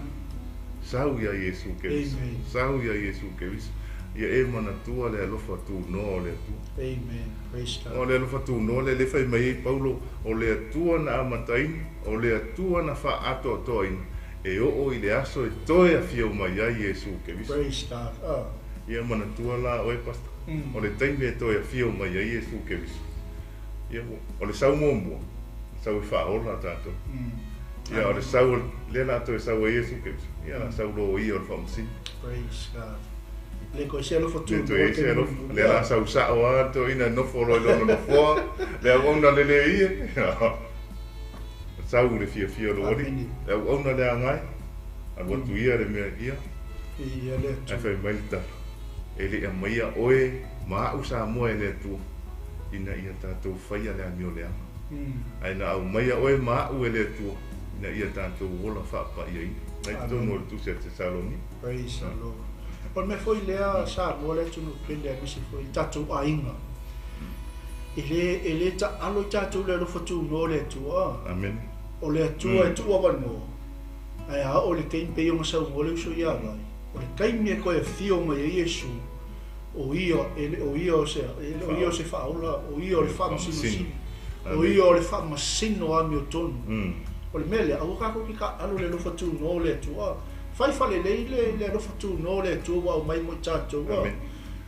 sau iā Iesu Keriso, sau iā Iesu Keriso, ia e manatua le alofa tunoa o le Atua. Amen. Praise God. O le alofa tunoa lea, lea e fai mai ai Paulo, o le Atua na amataina, o le Atua na faaatoatoaina, e oo i le aso e toe afio mai ai Iesu Keriso. Praise God. Ia manatua la oe, Pastor, o le taimi e toe afio mai ai Iesu Keriso, ia, o le sau muamua, sau e faaola tatou. Ia, o le sau lea la toe sau ai Iesu Keriso, ia la sau loia o le faamasino. Praise God. Le toe se alofa tu. Le toe se alofa. Le la sau sao lava le toeaina e nofo loa i lona nofoa, le auauna lelei e. Sau le fiafia o lou alii, le auauna le agai, alu atu ia le mea ia. Ia le Atua. Ae fai mai le tala, e le i aumaia oe ma au Samoa e le Atua, ina ia tatou faia le amio leaga. Ae na aumaia oe ma au e le Atua, ina ia tatou ola faapaiaina. Na i totonu o le Tusi a Tesalonika. Praise the Lord. O le mea foi lea Samoa le atunuu pele aemaise foi i tatou aiga. E le, e le taalo i tatou le alofa tunoa o le Atua. Amene. O le Atua e tuu avanoa, ae a oo i le taimi pei ona saunoa le uso ia Vai, o le taimi e toe afio mai ai Iesu, o ia, e le o ia o se, e le o ia o se faaola, o ia o le faamasinosino. O ia o le faamasino amiotonu. O le mea lea, aua tatou te taaalo i le alofa tunoa o le Atua. Fai faalelei le, le alofa tunoa o le Atua ua aumai mo i tatou.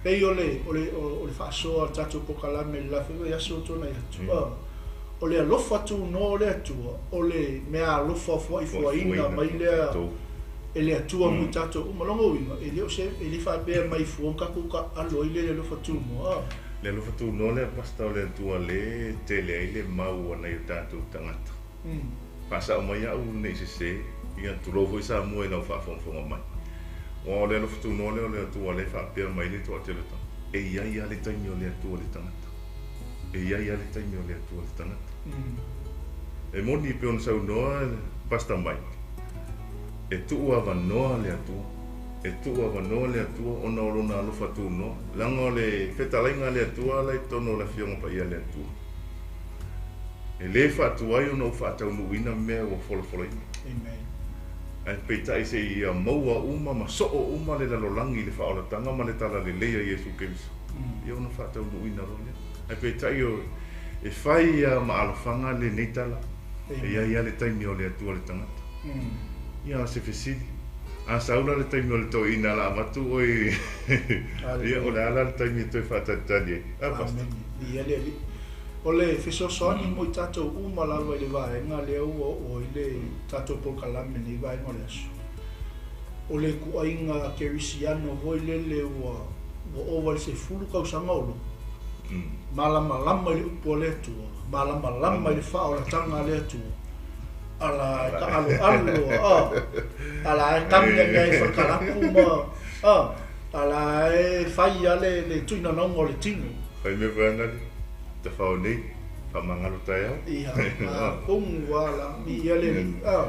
Pei o le, o le, o le faasoa a le tatou polokalame i le la foi vaiaso ua tuanai atu. O le alofa tunoa o le Atua, o le meaalofa fuaifuaina mai lea e le Atua mo i tatou uma. Lona uiga, e le o se, e le faapea mai fua ona tatou taaalo ai lea i le alofa tunoa. Le alofa tunoa lea Pastor o le Atua lea e tele ai le mau a nai o tatou tagata. Faasao mai au ne i sese, ia tulou foi Samoa i lau faafogafoga mai. Aua o le alofa tunoa lea o le Atua lea e faapea mai ai le toatele o tagata, e i ai lava le taimi o le Atua i le tagata. E i ai lava le taimi o le Atua i le tagata. E moni e pei ona saunoa Pastor Mike, e tuu avanoa le Atua, e tuu avanoa le Atua ona o Lona alofa tunoa, leaga o le fetalaiga a le Atua la i totonu o le Afioga Paia a le Atua. E le faatuai ona ou faataunuuina mea ua folafolaina. Amen. Ae peitai se i ia maua uma ma soo uma le lalolagi i le faaolataga ma le talalelei a Iesu Keriso, ia ona faataunuuina loa lea. Ae peitai o, e fai lava ma alofaga lenei tala, e i ai lava le taimi o le Atua le tagata. Ia, o se fesili, a sau la le taimi o le toeaina o le a avatu oe, ia o le a la le taimi e toe faatalitali ai? A, Pastor. Amene. Ia le Alii. O le fesoasoani mo i tatou uma lava i le vaega lea ua oo ai le tatou polokalame i lenei vaega o le aso. O le ituaiga kerisiano foi lele ua ua ova i le 10 tausaga o lou malamalama i le upu a le Atua, malamalama i le faaolataga a le Atua, ala e taaloalo, ala e kami ane ai i falekalapu ma, a. A la e fai lava le tuinanauga o le tino. Fai mea foi ana le tafao nei, faamagalo taeao. Ia, atonu ua ala miia le alii. A,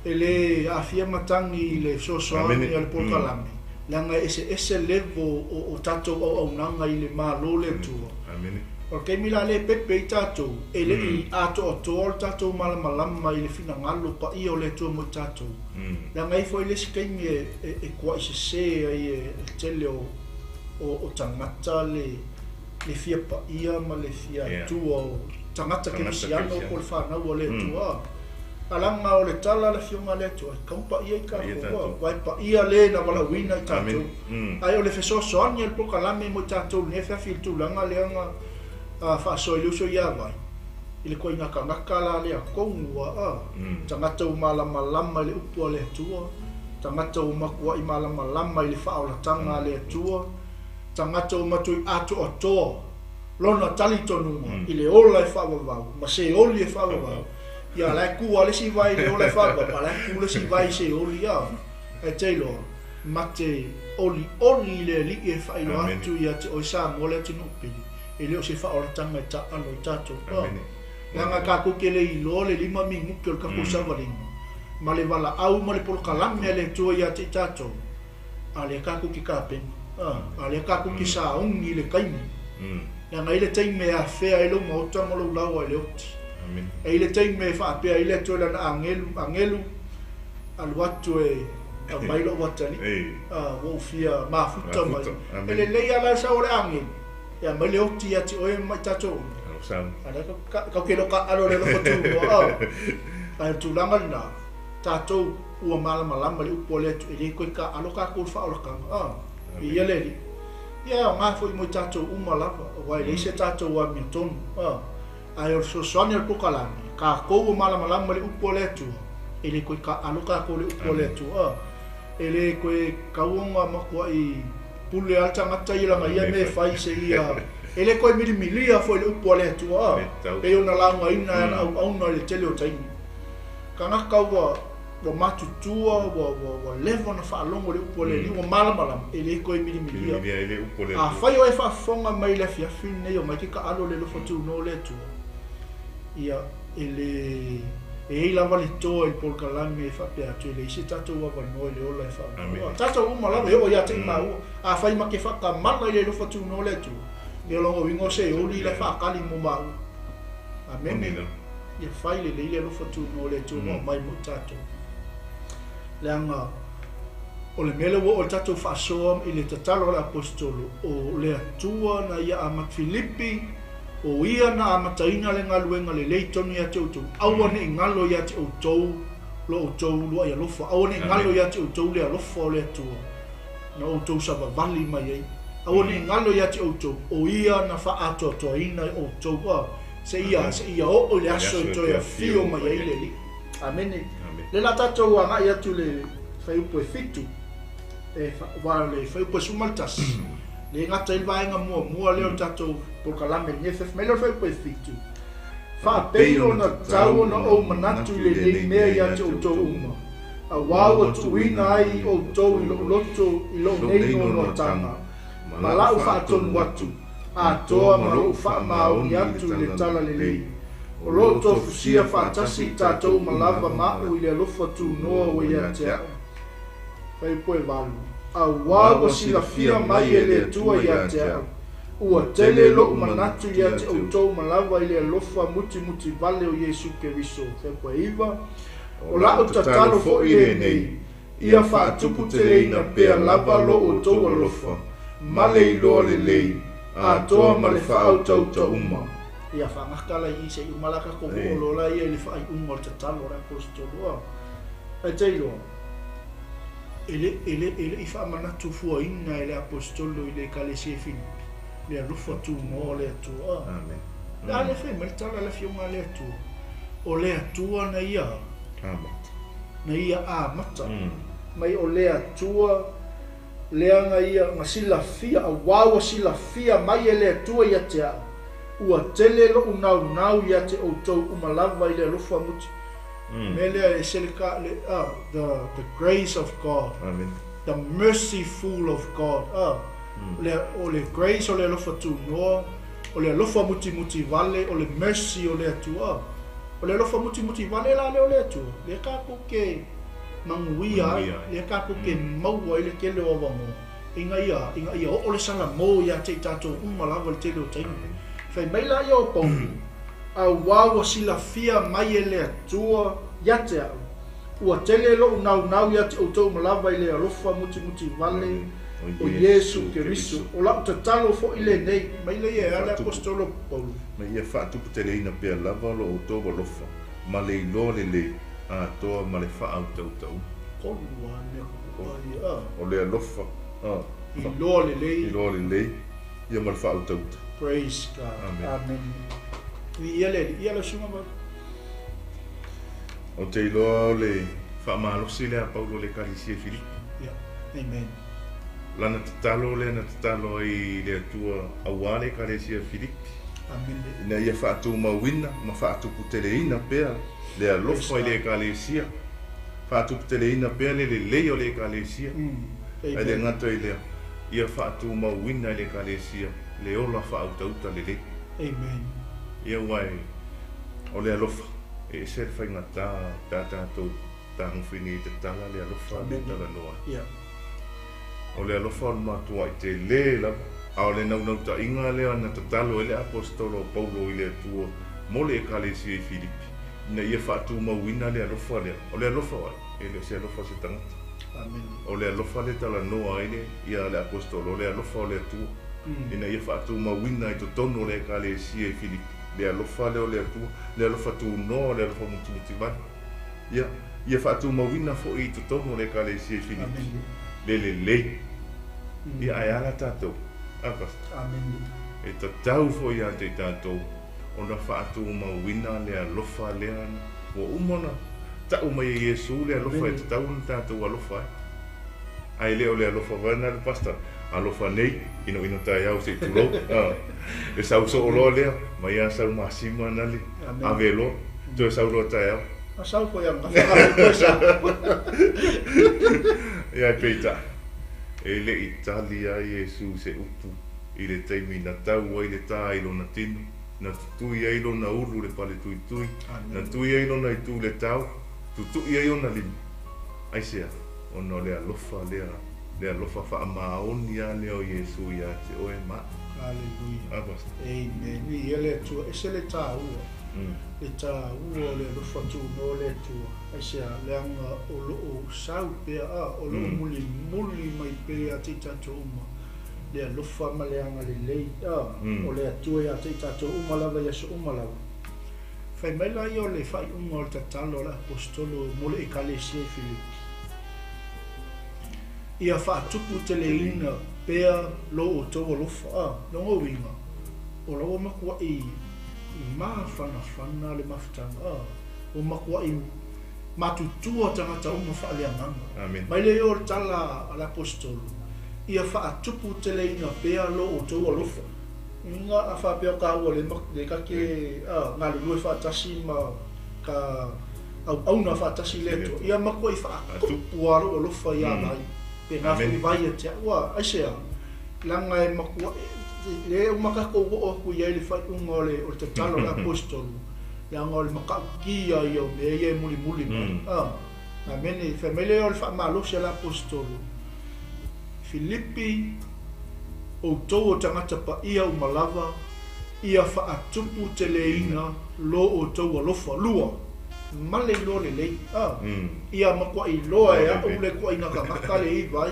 e le aafia matagi i le fesoasoani a le polokalame, leaga e eseese level o tatou auaunaga i le Malo o le Atua. O le taimi la lea e pepe ai tatou, e le i atoatoa lo tatou malamalama i le finagalo paia o le Atua mo i tatou. Leaga e i ai foi le isi taimi e kuai sese ai e le tele o tagata le fia paia ma le fia Atua o tagata kerisiano po o le fanau a le Atua. A leaga o le tala a le Afioga a le Atua, e tatau paia i tatou, aua e paia le na valaauina i tatou. Ae o le fesoasoani a le polokalame mo i tatou i lenei afiafi i le tulaga lea na faasoa i le uso ia Vai, i le koina tagata la lea tonu ua tagata ua malamalama i le upu a le Atua, tagata ua matuai malamalama i le faaolataga a le Atua, tagata ua matuai atoatoa lona talitonuga i le ola e faavavau ma seoli e faavavau. Ia, la e tu lava le isi vai i le ola e faavavau, a o la e tu le isi vai i seoli, a. Ae te iloa, ma te olioli i le Alii e faailoa atu ia te oe Samoa le atunuu pele, e le o se faaolataga e taaalo i tatou. Leaga tatou te le iloa le 5 minute o le tatou savaliga, ma le valaau ma le polokalame a le Atua ia te i tatou, a lea tatou te tapena, a lea tatou te sauni i le taimi. Leaga e i ai le taimi e afea ai lou maota ma lou laoa i le oti. E i ai le taimi e faapea ai le Atua i lana agelu, agelu, alu atu e aumai lou atalii, ua ou fia mafuta mai. E lelei lava la le sau o le agelu e aumai le oti ia te oe ma i tatou uma. A lea tatou te le o taaalo i le alofa tunoa. Ae o le tulaga lena, tatou ua malamalama i le upu a le Atua, e le toe taaalo tatou i le faaolataga. Viia le Alii. Ia e aoga foi mo i tatou uma lava, aua e leai se tatou amiotonu. Ae o le fesoasoani a le polokalame, tatou ua malamalama i le upu a le Atua, e le toe taaalo tatou i le upu a le Atua. E le toe tatau ona matuai pule lava le tagata ia lana ia mea e fai seia e le toe milimilia foi i le upu a le Atua, pei ona laugaina e ana auauna i le tele o taimi. Tagata ua ua matutua, ua leva ona faalogo i le upu a le Alii, ua malamalama, e le toe milimilia. Afai o e faafofoga mai i le afiafi lenei, omai ke taalo i le alofa tunoa o le Atua, ia, e le, e i ai lava le toa i le polokalame e faapea atu, e leai se tatou avanoa i le ola e faavae. Tatou uma lava, e oo ia te i maua, afai ma te faatamala i le alofa tunoa o le Atua, ia o lona uiga o se oli la e faatali mo maua. Amene. Ia fai lelei le alofa tunoa o le Atua ua aumai mo i tatou. Leaga o le mea lea ua oo i le tatou faasoa i le tatalo a le Aposetolo, o le Atua na ia amata, Filipi, o Ia na amataina le galuega lelei tonu ia te outou, aua ne i galo ia te outou lo outou uluai alofa, aua ne i galo ia te outou le alofa o le Atua na outou savavali mai ai, aua ne i galo ia te outou, o Ia na faaatoatoaina outou, a. Seia, seia oo i le aso e toe afio mai ai le Alii. Amene. Lea la tatou agai atu i le fuaiupu e 7, e, aua o le fuaiupu e 11, lea e gata ai le vaega muamua lea o le tatou polokalame i lenei afiafi mai lea o le fuaiupu e 7, Faapei ona tatau ona ou manatu i lenei mea ia te outou uma, aua ua tuuina ai outou i lou loto i lou nei noanoataga, ma la'u faatonu atu, atoa ma lou faamaoni atu i le tala lelei. O lo o tofusia faatasi i tatou uma lava ma a'u i le alofa tunoa ua ia te a'u. Fuaiupu e 8, Auā ua silafia mai e le Atua ia te a'u, ua tele lo'u manatu ia te outou uma lava i le alofa mutimuti vale o Iesu Keriso. Fuaiupu e 9, O la'u tatalo fo'i lenei, Ia faatuputeleina pea lava lo outou alofa, ma le iloa lelei, atoa ma le faautauta uma. Ia faagata la i i se i uma la tatou oo loa la ia i le faaiuga o le tatalo a le Aposetolo. A, ae te iloa, e le, e le, e le i faamanatu fuaina e le Aposetolo i le Ekalesia i Filipi le alofa tunoa o le Atua. A, Amen. a lea fai mai le tala a le Afioga a le Atua, o le Atua na ia Amata. Na ia amata mai o le Atua lea na ia na silafia, auā ua silafia mai e le Atua ia te a'u, ua tele lo'u naunau ia te outou uma lava i le alofa muti. Mea lea e ese le ka, le, the, the grace of God. Amen. the merciful of God. O le grace o le alofa tunoa, o le alofa mutimuti vale, o le mercy o le Atua. O le alofa mutimuti vale la lea o le Atua, lea tatou te manuia ai, lea tatou te maua ai le tele o avanoa, ina ia oo le salamo ia te i tatou uma lava le tele o taimi. Fai mai laia o Paulo, auā ua silafia mai e le Atua ia te a'u, ua tele lo'u naunau ia te outou uma lava i le alofa mutimuti vale o Iesu Keriso. O la'u tatalo fo'i lenei, mai lea e a le aposetolo Paulo. Ma ia faatuputeleina pea lava lo outou alofa ma le iloa lelei atoa ma le faautautauga. Tolu lava mea kuku'a ia. O le alofa, Iloa lelei. Iloa lelei, ia ma le faautauta. Praise God. Amen. Amen. Viia le Alii. Ia lau susuga Malu. Ou te iloa o le faamalosi lea a Paulo i le Ekalesia i Filipi. Ia. Amen. Lana tatalo lea na tatalo ai i le Atua auā le Ekalesia Filipi. Amen. Ina ia faatumauina ma faatuputeleina pea le alofa i le Ekalesia, faatuputeleina pea le lelei o le Ekalesia. Ae le gata i lea, ia faatumauina i le Ekalesia le ola faautauta lelei. Amen. Ia aua o le alofa, e ese le faigata pe a tatou tagofi nei e tatala le alofa lea e talanoa ai. O le alofa o le matua'i tele lava, a o le naunautaiga lea na tatalo ai le aposetolo o Paulo i le Atua mo le Ekalesia i Filipi, ina ia faatumauina le alofa lea. O le alofa o ai? E le o se alofa o se tagata. O le alofa lea e talanoa ai le ia le aposetolo, o le alofa o le Atua, ina ia faatumauina i totonu o le Ekalesia i Filipi, le alofa lea o le Atua, le alofa tunoa, le alofa mutimutivale. Ia, ia faatumauina foi i totonu o le Ekalesia i Filipi, le lelei. Ia, ae a la tatou? A, Pastor? Amen. E tatau foi ia te i tatou ona faatumauina le alofa lea ua uma ona ta'u mai e Iesu le alofa e tatau ona tatou alofa ai. Ae le o le alofa foi lena le Pastor, alofa nei, inoino taeao se i tulou. E sau soo loa lea, mai lava sau masima na le ave loa, toe sau loa taeao. A sau foi ananafi a toe sau. Ia ae peitai, e le i tali lava Iesu i se upu i le taimi na tau ai le tā i lona tino, na tutui ai lona ulu i le pale tuitui, na tui ai lona itu i le tao, tutu'i ai ona lima. Aisea? Ona o le alofa lea, le alofa faamaoni lava lea o Iesu ia te oe ma a'u. Hallelujah. A Pastor. Amen. Viia le Atua. Ese le taua. Le taua o le alofa tunoa o le Atua. Aisea? Leaga o lo o sau pea, a, o lo o mulimuli mai pea ia te i tatou uma le alofa ma le agalelei, a, o le Atua ia te i tatou uma lava i aso uma lava. Fai mai laia o le faaiuga o le tatalo a le aposetolo mo le Ekalesia i Filipi, Ia faatuputeleina pea lo outou alofa. A, lona uiga, o la ua matua'i mafanafana le mafutaga, a, ua matua'i matutua tagata uma faaleagaga. Amen. Mai lea o le tala a le aposetolo, Ia faatuputeleina pea lo outou alofa. Nga a faapea o taua le le ta te galulue faatasi ma ka auauna faatasi i le Atua, ia matuai faatupu lava lou alofa ia Vai, pe na foi vai ia te a'u. A, aisea? Leaga e matuai, le uma tatou oo atu i ai i le faaiuga o le o le tatalo a le aposetolo, leaga o le matautia ia o mea ia e mulimuli mai. A, Amene. Fai mai lea o le faamalosi a le aposetolo, Filipi, outou o tagata paia uma lava, ia faatuputeleina lo outou alofa. Lua, ma le iloa lelei. A, ia matuai iloa e a'u le ituaiga tagata le i vai,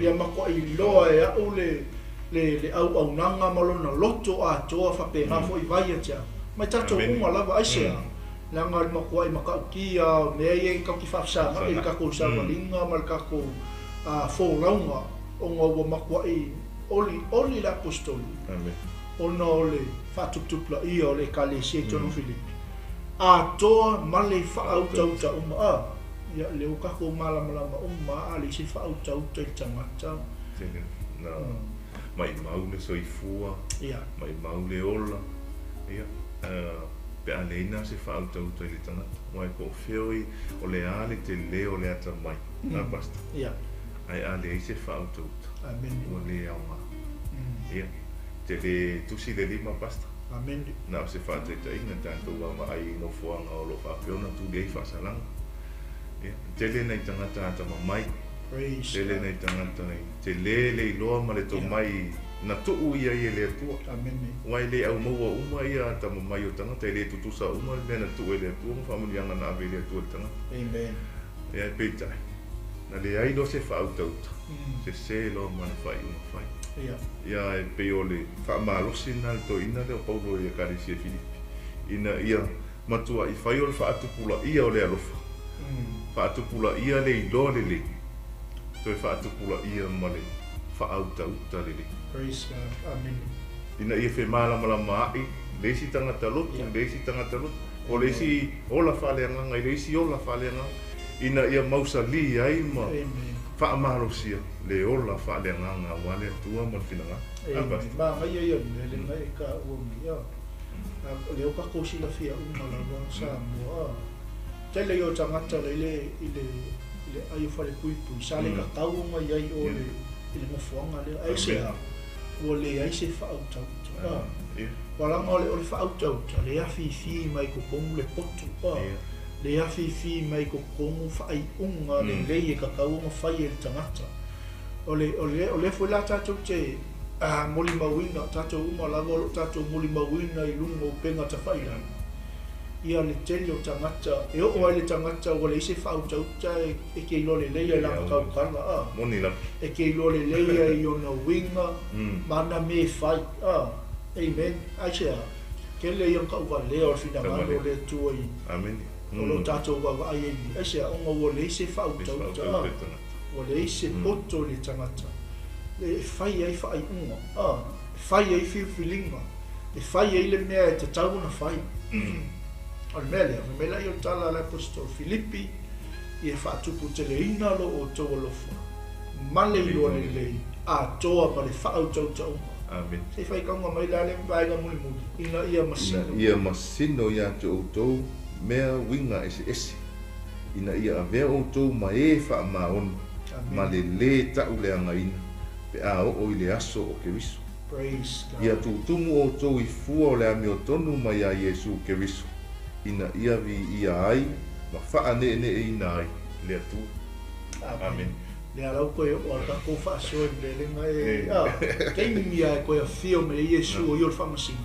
ia matuai iloa e a'u le, le, le auaunaga ma lona loto atoa faapena foi vai ia te a'u. Mai tatou uma lava, aisea? Leaga o le matuai matautia o mea ia e tatou te faafesaga'i i le tatou savaliga ma le tatou folauga ona ua matuai olioli le Aposetolo ona o le faatuputupulaia o le Ekalesia i totonu o Filipi, atoa ma le faautauta uma. A, ia, lea ua tatou malamalama uma lava, a leai se faautauta i le tagata. Tele na maimau le soifua, maimau le ola, ia, pe a leai na se faautauta i le tagata, aua e po o fea o le a le tele o le atamai. A, Pastor? Ia. Ae a leai se faautauta, Amene. Ua le aoga. Mm. Ia, te le tusi le lima pastor. Amene. Na o se faataitaiga tatou vaavaai i nofoaga o lo o faapea ona tuli ai faasalaga. Ia, tele nai tagata atamamai, Praise tele God. nai tagata i tele le iloa ma le tomai na tuu i ai e le Atua. Amene. Aua e le aumaua uma ia atamamai o tagata, e le tutusa uma le mea na tuu e le Atua ma faamanuiaga na ave i le Atua i le tagata. Amen. Ia, peitai, na leai loa se faautauta, Mm. sese loa ma le faaiuga fai. Ia. Ia, e pei o le faamalosi lena le toeaina lea o Paulo i Ekalesia Filipi, ina ia matuai fai o le faatupulaia o le alofa, Mm. faatupulaia le iloa lelei, toe faatupulaia ma le faautauta lelei. Praise God. Amen. Ina ia femalamalamaai le isi tagata lotu, Ia. le isi tagata lotu, o le isi ola faaleagaga i le isi ola faaleagaga, ina ia mausali ai ma Amen. faamalosia le ola faaleagaga aua le Atua ma le finagalo. Amen. Abas. Magaia ia o le mea lena e taua mai a. O lea o tatou silafia uma lava Samoa. Tele ia o tagata la i le i le i le ai o falepuipui sa le Mm. tatau ona i ai o Ia. le i le nofoaga lea. Ai se Amen. a ua leai se faautauta. Ah, ia. Walaga o le faautauta le afifi mai totonu le poto. Ia. Le afifi mai totonu faaiuga Mm. lelei e tatau ona fai e le tagata. O le o le o le foi la tatou te molimauina, tatou uma lava o loo tatou molimauina i luga o upega tafailagi. Ia le tele o tagata, e oo ai le tagata ua leai se faautauta e, e ke iloa lelei ai lana Ia, tautala. Moni lava. E ke iloa lelei ai i ona uiga Mm. ma ana mea e fai. Amen. Ai se a, tele ia ona tauvalea o le finagalo Tauvalea. o le Atua i Amen. o loo tatou vaavaai ai nei. Ai se a, ona ua leai se Le faautauta. faautauta i tagata. Ua leai se Mm. poto i le tagata. E fai ai faaiuga. E fai ai filifiliga. E fai ai le mea e tatau ona fai. O le mea lea, fai mai laia o le tala a le apostolo Filipi, ia faatuputeleina lo outou alofa, ma le iloa lelei, atoa ma le faautautauga. Amen. Se i faitauga mai la le vaega mulimuli, ina ia Ina masino. ia masino ia te outou mea uiga eseese, ina ia avea outou ma e faamaoni, Amen. ma le lē ta'uleagaina, pe a oo i le aso o Keriso. Praise God. Ia tutumu outou i fua o le amiotonu mai ia Iesu Keriso, ina ia viia ai ma faaneeneeina ai le Atua. Amen. Amen. Le ala o koe o a tatou faasoa i le lelega e E. taimi a e koe afio me Iesu o ia o le faamasino.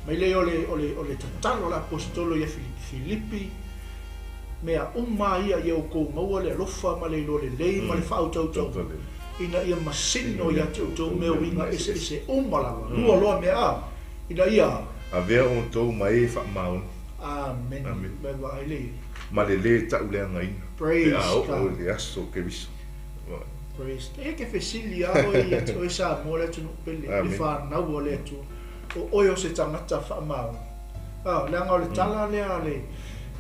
Mai lea o le o le o le tatalo a le apostolo ia Filipi, Filipi mea uma ia ia outou maua le alofa ma le iloa lelei ma le Mm. faautautauga. Tautale. Ina ia masino Ina ia ia te outou outou mea uiga mea eseese eseese. uma lava. Mm. Lua loa mea a. Ina ia Avea outou ma e faamaoni, Amen. Amen. Mai vaai le. ma le lē ta'uleagaina, pe Praise a oo God. i le aso o Keriso. Praise. E ke fesili a oe ia te oe Samoa le atunuu pele, le Amen. whanau o le Atua. O oe o se tagata faamaoni. Leaga o le tala lea a le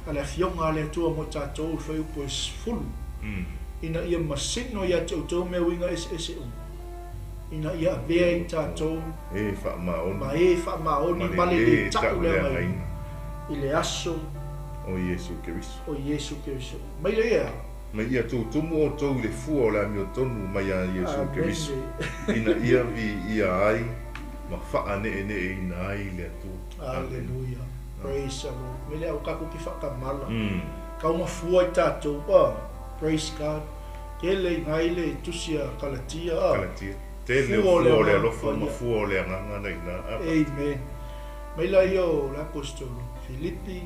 a le afioga a le Atua mo tatou i fuaiupu e 10. Mm. Ina ia masino ia te outou mea uiga eseese uma. Ina ia avea i tatou E faamaoni ma e faamaoni ma le lē ta'uleagaina i le aso o Iesu Keriso. o Iesu Keriso. Mai le ia. Ma ia tutumu outou i le fua o le amiotonu mai ia Iesu Amen. Keriso, ina ia viia ai ma faaneeneeina ai le Atua. Hallelujah. Praise the Lord. Mai le au tatou ki whakamala. Mm. Kau mafua i tātou. Praise God. Tele i ngai le tusi a Kalatia. Kalatia. Tele o Fua o le fua o le agaga, alofa ma ia. fua o le agaga na ina. Amen. Mai la ia o le apostolo Filipi,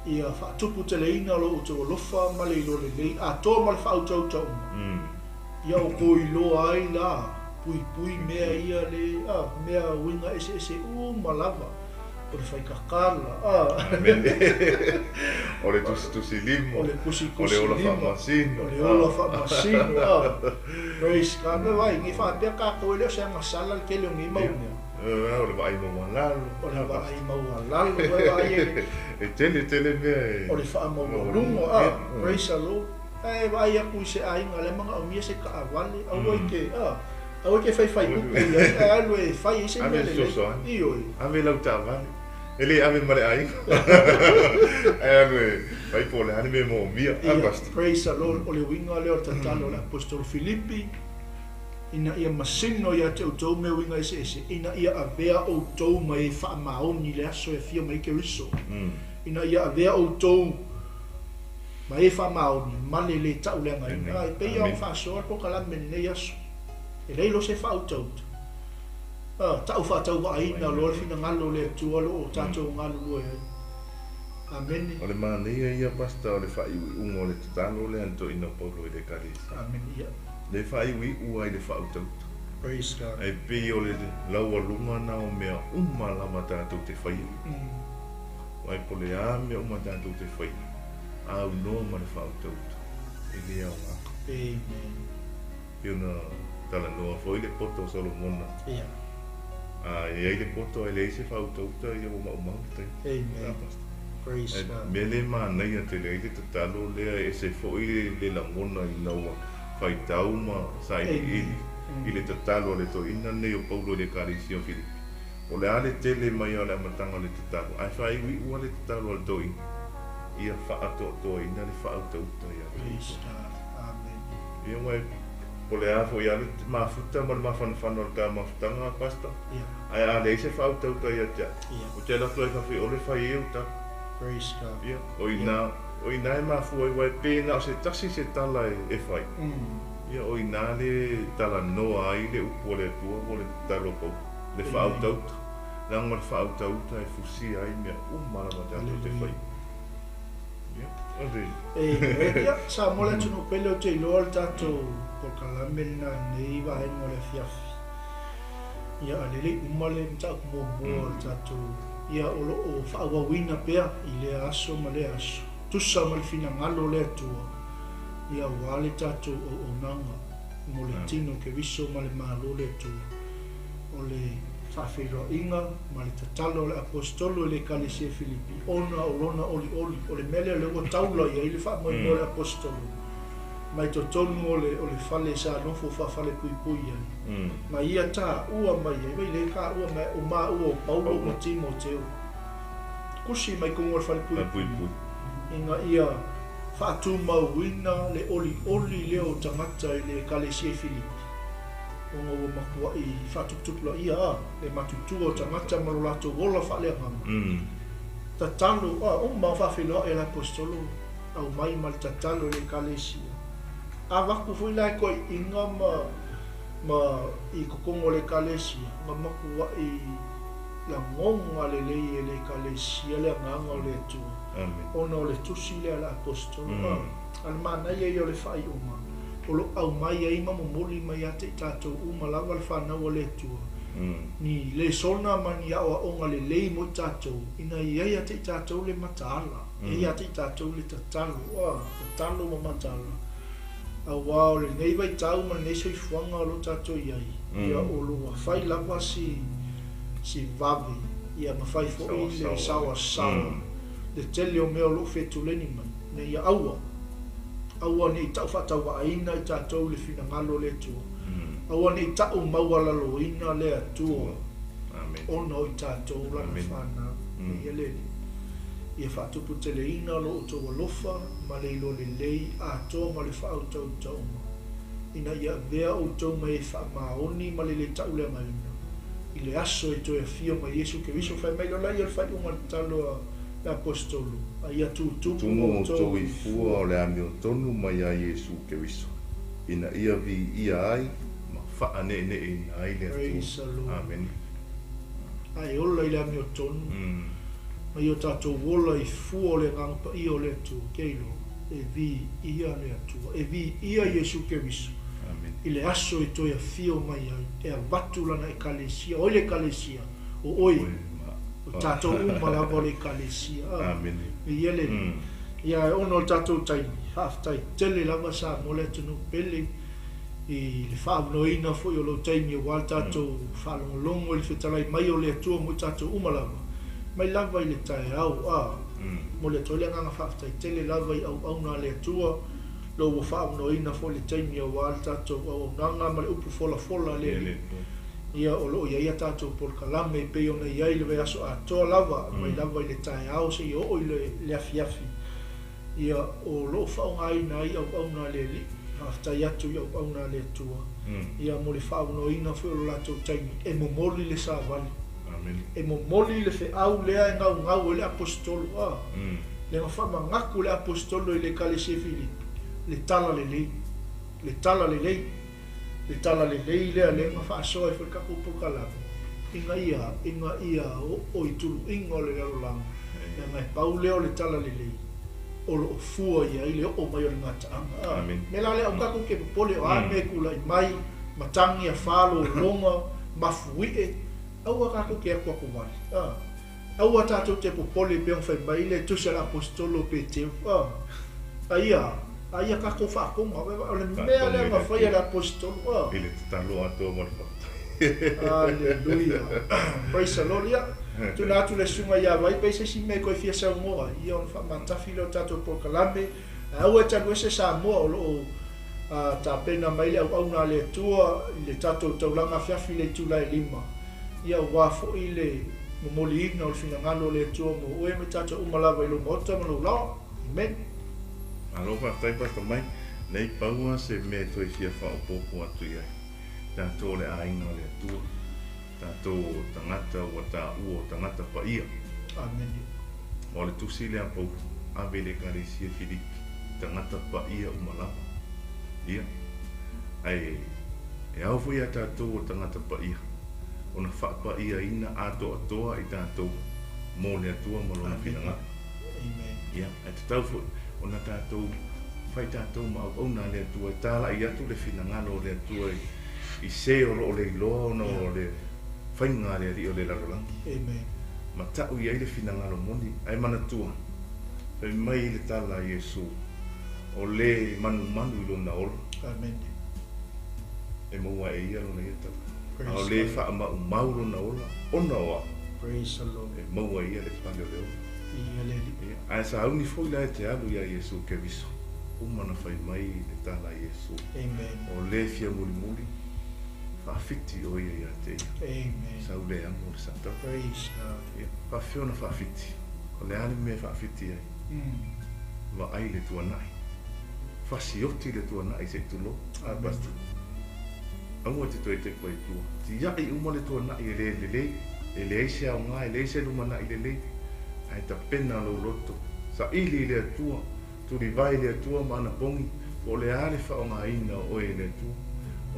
ia faatupu teleina lo outou alofa ma le iloa lelei, atoa ma le faautautauga. Mm. Ia o kou iloa ai la, puipui mea ia le, mea uiga eseese uma lava. O le faikakala, Amen. O le tusitusi lima. O le O kusikusi le ola lima. faamasino. O le ola faamasino, Praise God. Me vai, ngi faapea tatou e le o se agasala le tele o nei mau mea. O le vaai maualalo. O le vaai maualalo, e vaai e E tele tele mea e. o le faamaualuga, Praise the Lord. E vaai aku i se aiga le magaomia se kaavale, aua i ke, aua i ke faifai upu i ai, e alu e fai ai se Ave mea le lelei. fesoasoani. Ioe. Ave lau taavale. E lē ave ma le aiga ae alu e vaai po o le a le mea e moomia. A Ia, Pastor. praise the Lord, o le uiga lea o le tatalo a le Aposetolo Filipi, ina ia masino ia te outou mea uiga eseese, ina ia avea outou ma e faamaoni i le aso e afio mai ai Keriso. Ina ia avea outou ma e faamaoni ma le lē tauleagaina. E pei lava ona faasoa le polokalame i lenei aso. E leai loa se faautauta. A, tau faatauvaaina loa le finagalo o le Atua o lo o tatou galulue ai. Amene. O le manaia ia, Pastor, o le faaiuiuga o le tatalo lea a le Toeaina o Paulo i le Ekalesia. Amene. Ia. Lea e faaiuiu ai le faautauta. Praise God. Ae pei o le laualuga na o mea uma lava tatou te faia. Aua po o le a mea uma tatou te faia, aunoa ma le faautauta, e le aoga. Amen. Pei ona talanoa foi le poto o Solomona. Ia. A i ai le poto ae leai se faautauta, ia ua maumau le taimi. Amen. Praise God. Mea lea e manaia tele ai le tatalo lea, e ese foi le lagona ina ua faitau ma sailiili i le tatalo a le toeaina lenei o Paulo i le Ekalesia o Filipi. O le a le tele mai o le amataga o le tatalo, ae faaiuiu lava le tatalo a le toeaina, ia faaatoatoaina le faautauta ia te Praise God. Amen. Ia aua po o le a foi lava le mafuta ma le mafanafana o le ta mafutaga, Pastor, Ia. ae a leai se faautauta ia te au, Ia. ou te alu atu ai i fafo i o le fai ai au tala. Praise God. Ia, o i ina, o i ina e mafua ai, aua e pe na o se tasi se tala e fai. Ia, o i ina le talanoa ai le upu a le Atua po o le tatalo a Paulo, le faautauta. Leaga o le faautauta e fusia ai mea uma lava tatou te faia. Ia, o le. Amen. Ia, Samoa le atunuu pele, ou te iloa le tatou polokalame lena i lenei vaega o le afiafi. Ia, a lelei uma le mataupu muamua o le tatou, ia, o lo o faaauauina pea i lea aso ma lea aso, tusa ma le finagalo o le Atua, ia, aua le tatou auaunaga mo le tino Keriso ma le Malo o le Atua. O le faafeiloaiga ma le tatalo a le Aposetolo i le Ekalesia i Filipi, ona o lona olioli, o le mea lea o lea ua taula i ai le faamoemoe o le Aposetolo, mai totonu o le o le fale sa nofo faafalepuipui ai, ma ia taua mai ai, mai le taua mai o maua o Paulo ma Timoteo, kusi mai kuga o le falepuipui, ina ia faatumauina le olioli lea o tagata i le Ekalesia i Filipi. Ona ua matua'i faatuputupulaia a le matutua o tagata ma lo latou ola faaleagaga. Tatalo a uma o faafeiloai a le Aposetolo aumai ma le tatalo i le Ekalesia. Avatu foi la e toeaiina ma ma i totonu o le Ekalesia, na matua'i lagona lelei e le Ekalesia le agaga o le Atua, ona o le tusi lea a le Aposetolo. A, a le manaia ia o le faaiuga. o lo o aumai ai ma momoli mai ia te i tatou uma lava le fanau a le Atua, ni lesona ma ni aoaoga lelei mo i tatou, ina ia i ai ia te i tatou le mataala, e i ai ia te i tatou le tatalo, a, tatalo ma mataala, auā o lenei vaitau ma lenei soifuaga o lo o tatou i ai, ia o lo o fai lava si, si vave, ia ma fai foi le saoasaoa, le tele o mea o lo o fetuleni mai, ina ia aua. Aua ne i tau faatauvaaina i tatou i le finagalo o le Atua. Aua ne i tau maualaloina le Atua ona o i tatou lana fanau. Ia le Alii, ia faatuputeleina lo outou alofa ma le iloa lelei atoa ma le faautautauma, ina ia avea outou ma e faamaoni ma le le tauleagaina i le aso e toe afio mai Iesu Keriso. Fai mai loa laia o le faaiuga o le tatalo a le Aposetolo, a ia tutumu Tumu outou outou i i fua. fua o le amiotonu mai ia Iesu Keriso, ina ia viia ai ma faaneeneeina ai le Atua. Praise the Lord. Amene. A e ola i le amiotonu, ma ia o tatou ola i fua o le Agaga Paia o le Atua, ke iloa, e viia le Atua, e viia Iesu Keriso, Amene. i le aso e toe afio mai ai, e avatu lana Ekalesia, o ai le Ekalesia? O oe. O tatou uma lava o le Ekalesia. A, Amene. viia le Alii. Ia, e ono o le tatou taimi, faafetai tele lava Samoa le atunuu pele i le faaavanoaina foi o lou taimi aua le tatou faalogologo i le fetalai mai o le Atua mo i tatou uma lava, mai lava i le taeao. A, momoli atu ai le agaga faafetai tele lava i auauna a le Atua, lo ua faaavanoaina foi le taimi aua le tatou auaunaga ma le upu folafola a le Alii. Ia, o lo o i ai a tatou polokalame e pei ona i ai le vaiaso atoa lava, mai lava i le taeao seia oo i le afiafi. Ia, o lo o faaaogaina ai auauna a le Alii. Faafetai atu i auauna a le Atua, ia, mo le faaaunoaina foi o lo latou taimi e momoli le savali, e momoli le feau lea e gaugau ai le Aposetolo, a, lea na faamanatu le Aposetolo i le Ekalesia i Filipi, le Talalelei, le Talalelei. Le talalelei lea lea na faasoa ai foi le tatou polokalame ina ia ina ia oo i tuluiga o le lalolagi, leaga e pau lea o le talalelei o lo o fua i ai le oo mai o le gataaga. A mea la lea aua tatou te popole o a mea e tulai mai, matagi, afa, lologa, mafuie, aua tatou te atuatuvale. A. Aua tatou te popole pei ona fai mai le Tusi a le Aposetolo o Peteru, a, aia, aia tatou faatoga. O le mea lea na faia e le Aposetolo, a. I le tatalo atoa ma le faafetai. Aleluia. Praise the Lord. Ia, tuna atu le susuga ia Vai pe i se isi mea e toe fia saunoa ai, ia ona faamatafi lea o le tatou polokalame. Ae aua e talu ese Samoa o lo o tapena mai le auauna a le Atua i le tatou taulaga afiafi i le itula e 5. Ia aua foi le momoliina o le finagalo o le Atua mo oe ma i tatou uma lava i lou maota ma lou laoa. Amen. Malo faafetai Pastor Mike. Nei pau lava se mea e toe fia faaopoopo atu i ai. Tatou o le aiga o le Atua. Tatou o tagata ua taua o tagata paia. Amene. O le tusi lea a Paulo, ave i le Ekalesia Filipi, tagata paia uma lava. Ia. Ae e ao foi ia tatou o tagata paia ona faapaiaina atoatoa i tatou mo le Atua ma Lona finagalo. Ia, ae tatau foi ona tatou fai tatou ma auauna a le Atua e talai atu le finagalo o le Atua i se o lo o leiloa ona o le faiga a le alii o le lalolagi. Ma ta'u i ai le finagalo moni, ae manatua, fai mai le tala a Iesu, O le manumanu i lona ola. Amene. E maua e ia lona ia tala. A o le faamaumau lona ola, ona o au. Praise the Lord. E maua e ia le pale o le ola. Viia le Alii. Ia, ae sauni foi la e te alu iā Iesu Keriso. Uma na fai mai le tala a Iesu. Amen. O le fia mulimuli, faafiti o ia iā te ia. Amen. Sau le amo o le Satana. Praise God. Ia, faafefea ona faafiti? O le a le mea e faafiti ai? Mm. Vaai le tuanai. Fasioti le tuanai se i tulou. Amen. Aua e te toe tepa i tua. Tiai uma le tuanai e le lelei, e leai se aoga, e leai se lumanai lelei, ae tapena lou loto. Saili i le Atua, tulivae i le Atua ma ana pogi, po o le a le faaaogaina o oe e le Atua.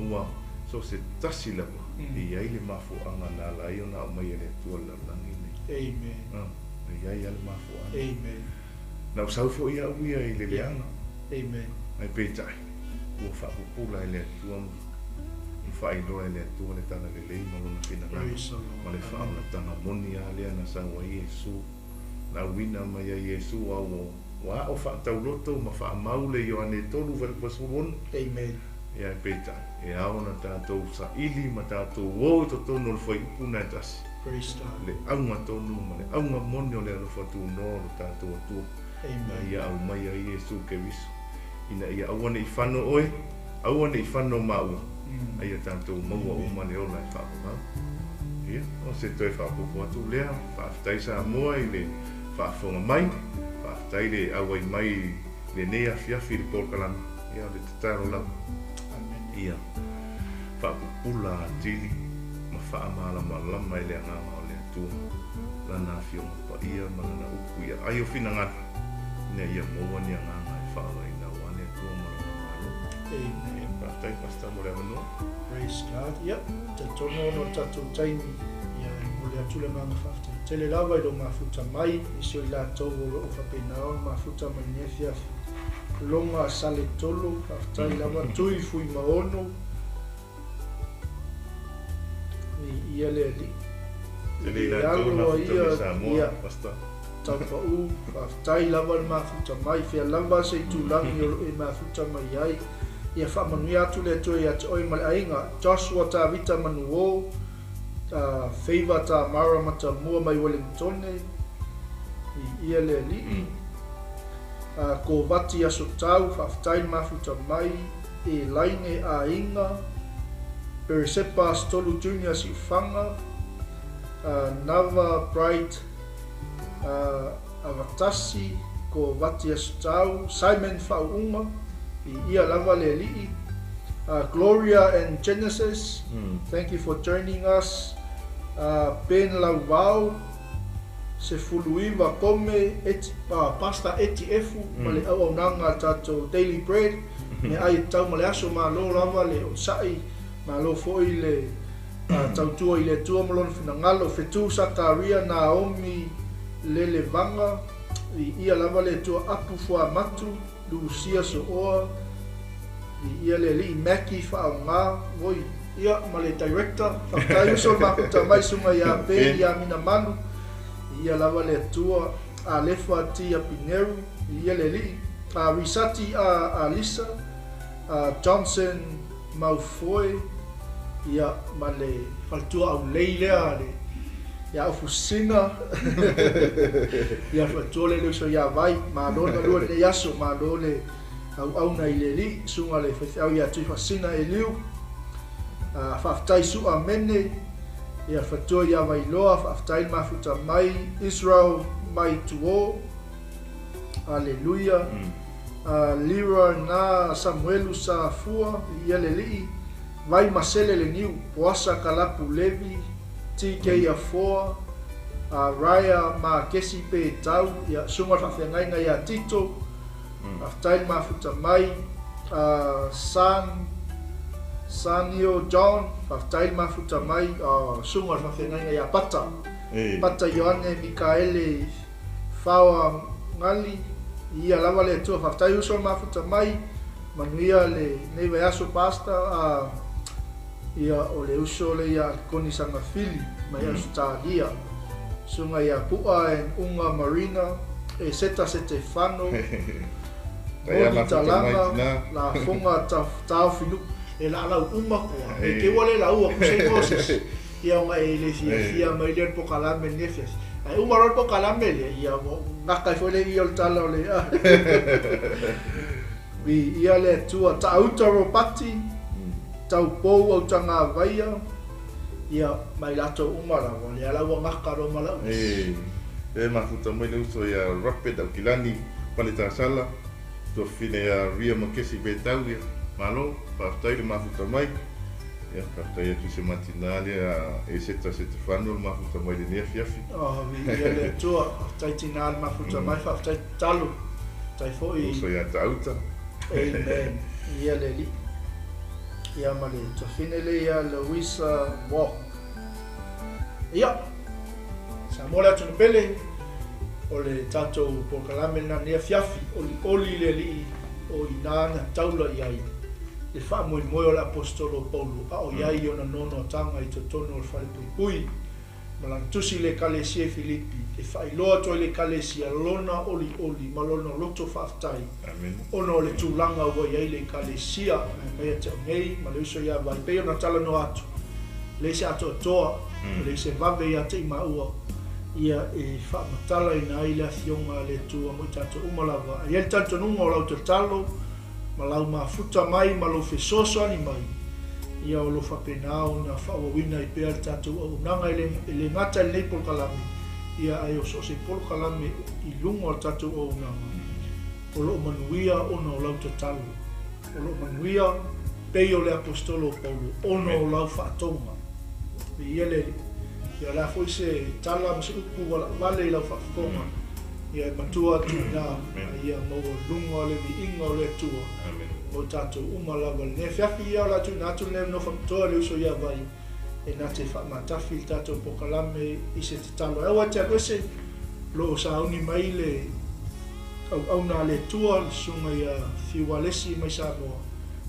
Ua so se tasi lava e i ai le mafuaaga na ala ai ona aumai e le Atua le lalolagi lenei. Amen. E i ai lava le mafuaaga. Amen. Na ou sau foi au ia i le leaga. Amen. Ae peitai, ua faapupula e le Atua ma faailoa e le Atua le talalelei ma Lona finagalo ma le faaolataga moni a lea na sau ai Iesu, na auina mai ai Iesu a ua ua ao faatauloto ma faamau le Ioane 3:16. Amen. Ia ae peitai, e ao ona tatou saili ma tatou o i totonu o le fuaiupu na e tasi. Praise God. Le auga tonu ma le auga moni o le alofa tunoa o lo tatou Atua. Amen. Na ia aumai ai Iesu Keriso, ina ia aua ne i fano oe, aua ne i fano maua, a ia tatou maua uma le ola e faavavau. Ia, o se toe faaopoopo atu lea, faafetai Samoa i le faafofoga mai, faafetai le auai mai i lenei afiafi i le polokalame, ia o le tatalo lava. Amen. Ia faapupula atili ma faamalamalama e le Agaga o le Atua Lana Afioga Paia ma Lana upu i aai o finagalo, ina ia maua ni agaga e faaolaina aua le Atua ma Lona Malo. Amen. Ia, faafetai Pastor mo le avanoa. Praise God. Ia, talitonu ona o le tatou taimi, ia e momoli atu le agaga faafetai tele lava i lou mafuta mai, nisi o i latou o lo o faapena ona mafuta mai i lenei afiafi. Loga Saletolo, faafetai lava, Tui Fuimaono, Viia le Alii. Tele i latou na mafuta mai Samoa, Pastor. Taupau, faafetai lava le mafuta mai, fea lava se itulagi o lo o e mafuta mai ai. Ia faamanuia atu le Atua ia te oe ma le aiga. Joshua Tavita Manuo, Favor Tamara Matamua mai Wellingtone, Viia le Alii. Kovati Aso Tau, faafetai le mafuta mai, Elaine Aiga, Peresepa Aso Tolu Junior Siufaga, Nava Bright Avatasi ko Vati Asotau, Simon Faauuga, viia lava le Alii, Gloria and Genesis, thank you for joining us, Ben Lauvao, 19 Kome, Eti, Pastor Eti Efu ma le auaunaga a le tatou Daily Bread, meaai e tatau ma le aso, malo lava le onosai, malo foi le tautua i le Atua ma Lona finagalo, Fetu Sakaria Naomi Lelevaga, viia lava le Atua, Apu Fuamatu, Lusia Sooa, viia le Alii, Mackie Faaaoga, oi, ia, ma le Director, faafetai uso le mafuta mai, susuga ia Ben ia Minamalu, viia lava le Atua, Alefa Tia Pineru, viia le Alii, Risati a Alisa, Johnson Maufoe, ia, ma le faletua aulei lea le ia Ofusina, ia faletua lea le uso ia Vai, malo le galue i lenei aso, malo le auauna i le Alii, susuga le faifeau ia Tuifaasina Eliu, faafetai Sua Mene, ia faletua ia Vailoa, faafetai le mafuta mai, Israel mai Tuo, Aleluia. Lira na Samuelu sa fua, viia le Alii, Vai Masele le Niu, Poasa Kalapu Levi, TK Afoa, Raya ma Kesi pe tau, ia susuga le faafeagaiga ia Tito, faafetai le mafuta mai, San Sanio John, faafetai le mafuta mai, susuga le faafeagaiga ia Pata, Pata Ioane Mikaele Faoa Gali, ia lava le Atua, faafetai uso le mafuta mai, manuia lenei vaiaso Pastor, a ia o le uso le ia Alikoni Sagafili mai Ausetalia, susuga ia Pu'a and Uga Marina, Eseta Setefano, Moni Talaga, Lafoga Taofinu'u, e laalau uma kua, e te ua le laua ku se igoa o se isi, ia ona e le fiafia mai lea o le pokalame i lenei afiafi. Ae uma loa le pokalame lea, ia ua gata ai foi le ia o le tala o le Viia le Atua, Taauta Ropati, Taupou Autagavaia, ia ma i latou uma lava, lea la ua gata loa ma lau isi. E mafuta mai le uso ia Rapid Aukilani Paletasala, tuafafine ia Ria Makesi Petau, ia malo, faafetai le mafuta mai. Ia, faafetai atu i se matina lea Eseta Setefano le mafuta mai lenei afiafi. Oh, viia le Atua, faafetai tina le mafuta mai, faafetai tatalo, faafetai foi. Uso ia Taauta. Amen. Viia le Alii. Ia ma le tuafine lea ia Louisa Walk. Ia, Samoa le atunuu pele, o le tatou polokalame lena nei afiafi, olioli le Alii o i ina na taula i ai le faamoemoe o le Aposetolo o Paulo a o i ai ona noanoataga i totonu o le falepuipui ma lana tusi i le Ekalesia i Filipi e faailoa atu ai le Ekalesia lona olioli ma lona loto faafetai ona o le tulaga ua i ai le Ekalesia mai ia te au nei ma le uso ia Vai pei ona talanoa atu leai se atoatoa leai se vave ia te i maua ia e faamatalaina ai le Afioga a le Atua mo i tatou uma lava. A i ai le talitonuga o lau tatalo ma lau mafuta mai ma lou fesoasoani mai, ia o lo faapena ona faaauauina ai pea le tatou auaunaga e le, e le gata i lenei polokalame, ia ae o so o se polokalame i luga o le tatou auaunaga, o lo o manuia ona o lau tatalo, o lo o manuia pei o le Aposetolo o Paulo ona o lau faatauga. Viia le Alii. Ia o le a foi se tala ma se upu ua laavale i lau faafofoga, ia e matua atu i ina, a ia maualuga le viiga o le Atua mo i tatou uma lava i lenei afiafi. Ia o le a tuuina atu lenei avanoa faapitoa i le uso ia Vai e na te faamatafi le tatou polokalame i se tatalo. Ae aua e te alu ese, o lo o sauni mai le auauna a le Atua, le Susuga ia Fiu Alesi mai Samoa,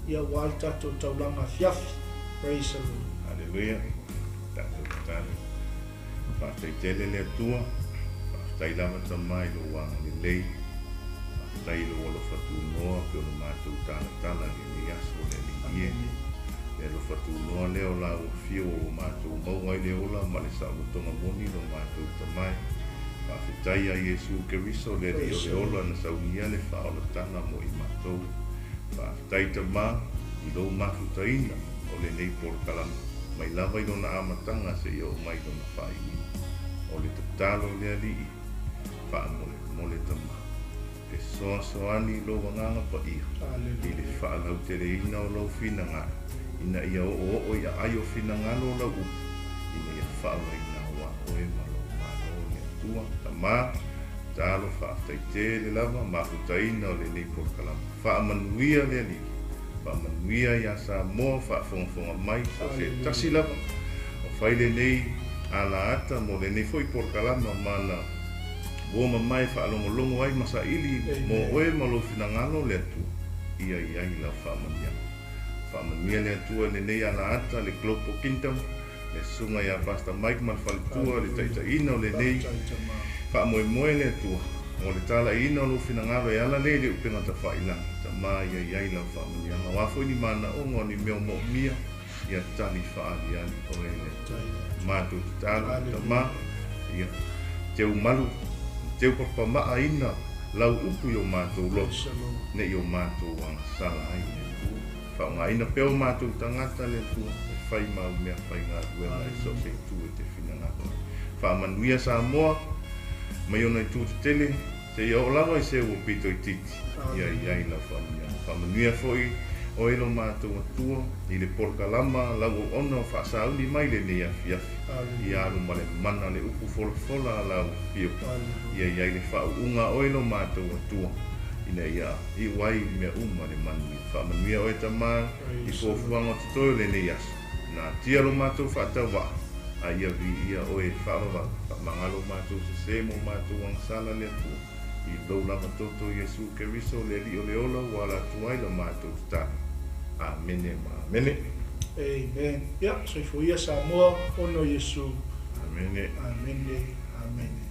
ia aua le tatou taulaga afiafi. Praise the Lord. Haleluia. Tatou tatalo. Faafetai tele le Atua. Faafetai lava Tama i lou agalelei. Faafetai i lou alofa tunoa pei ona matou talatala i lenei aso le Alii e. Le alofa tunoa lea o la ua afio ua matou maua ai le ola ma le saolotoga moni lo matou Tama e. Faafetai ia Iesu Keriso le Alii o le ola na saunia le faaolataga mo i matou. Faafetai Tama i lou mafutaina. o lenei polokalame mai lava i lona amataga seia oo mai lona faaiuina. O le tatalo le Alii, faamolemole Tama, fesoasoani i lou Agaga Paia i le faalauteleina o lou finagalo, ina ia oooo i aai o finagalo o lau upu, ina ia faaolaina aua oe ma lou Malo le Atua. Tama, tatalo faafetai tele lava mafutaina o lenei polokalame. Faamanuia le Alii, faamanuia iā Samoa faafogafoga mai, so o se tasi lava o fai lenei alaata mo lenei foi polokalama ma na ua mamae faalogologo ai ma saili mo oe ma lou finagalo le Atua, ia i ai lau faamanuiaga. Faamanuia le Atua i lenei alaata le Global Kingdom, le susuga iā Pastor Mike ma le faletua, le taitaiina o lenei faamoemoe le Atua, o le talaiina o lou finagalo e ala lea i le upega tafailagi. Tama, ia i ai lau faamanuiaga, o a foi ni manaoga o ni mea o moomia, ia tali faaaliali oe le Atua. Matou tatalo, Tama, ia teu malu, teu papamaaina lau upu i o matou loto, ne i o matou agasala ai le Atua. Faaaogaina pea o matou tagata le Atua, e fai mau mea faigaluega i so o se itu e te finagalo ai. Faamanuia Samoa mai ona itu tetele seia oo lava i se ua pito itiiti, ia i ai lau faamanuiaga. Faamanuia foi oe lo matou Atua i le polokalama lau auauna o faasauni mai lenei afiafi, ia alu ma le mana le upu folafola a lau afio, ia i ai le faauuga a oe lo matou Atua, ina ia iu ai mea uma le manuia. Faamanuia oe Tama i fuafuaga o totoe o lenei aso, natia lo matou faatauvaa, a ia viia oe faavavau. Faamagalo matou sesē mo matou agasala le Atua, i lou lava toto Iesu Keriso le Alii o le ola ua ala atu ai la matou tatalo. Amene ma amene. Amen. Ia, soifua ia Samoa, ona o Iesu. Amene. Amene, amene.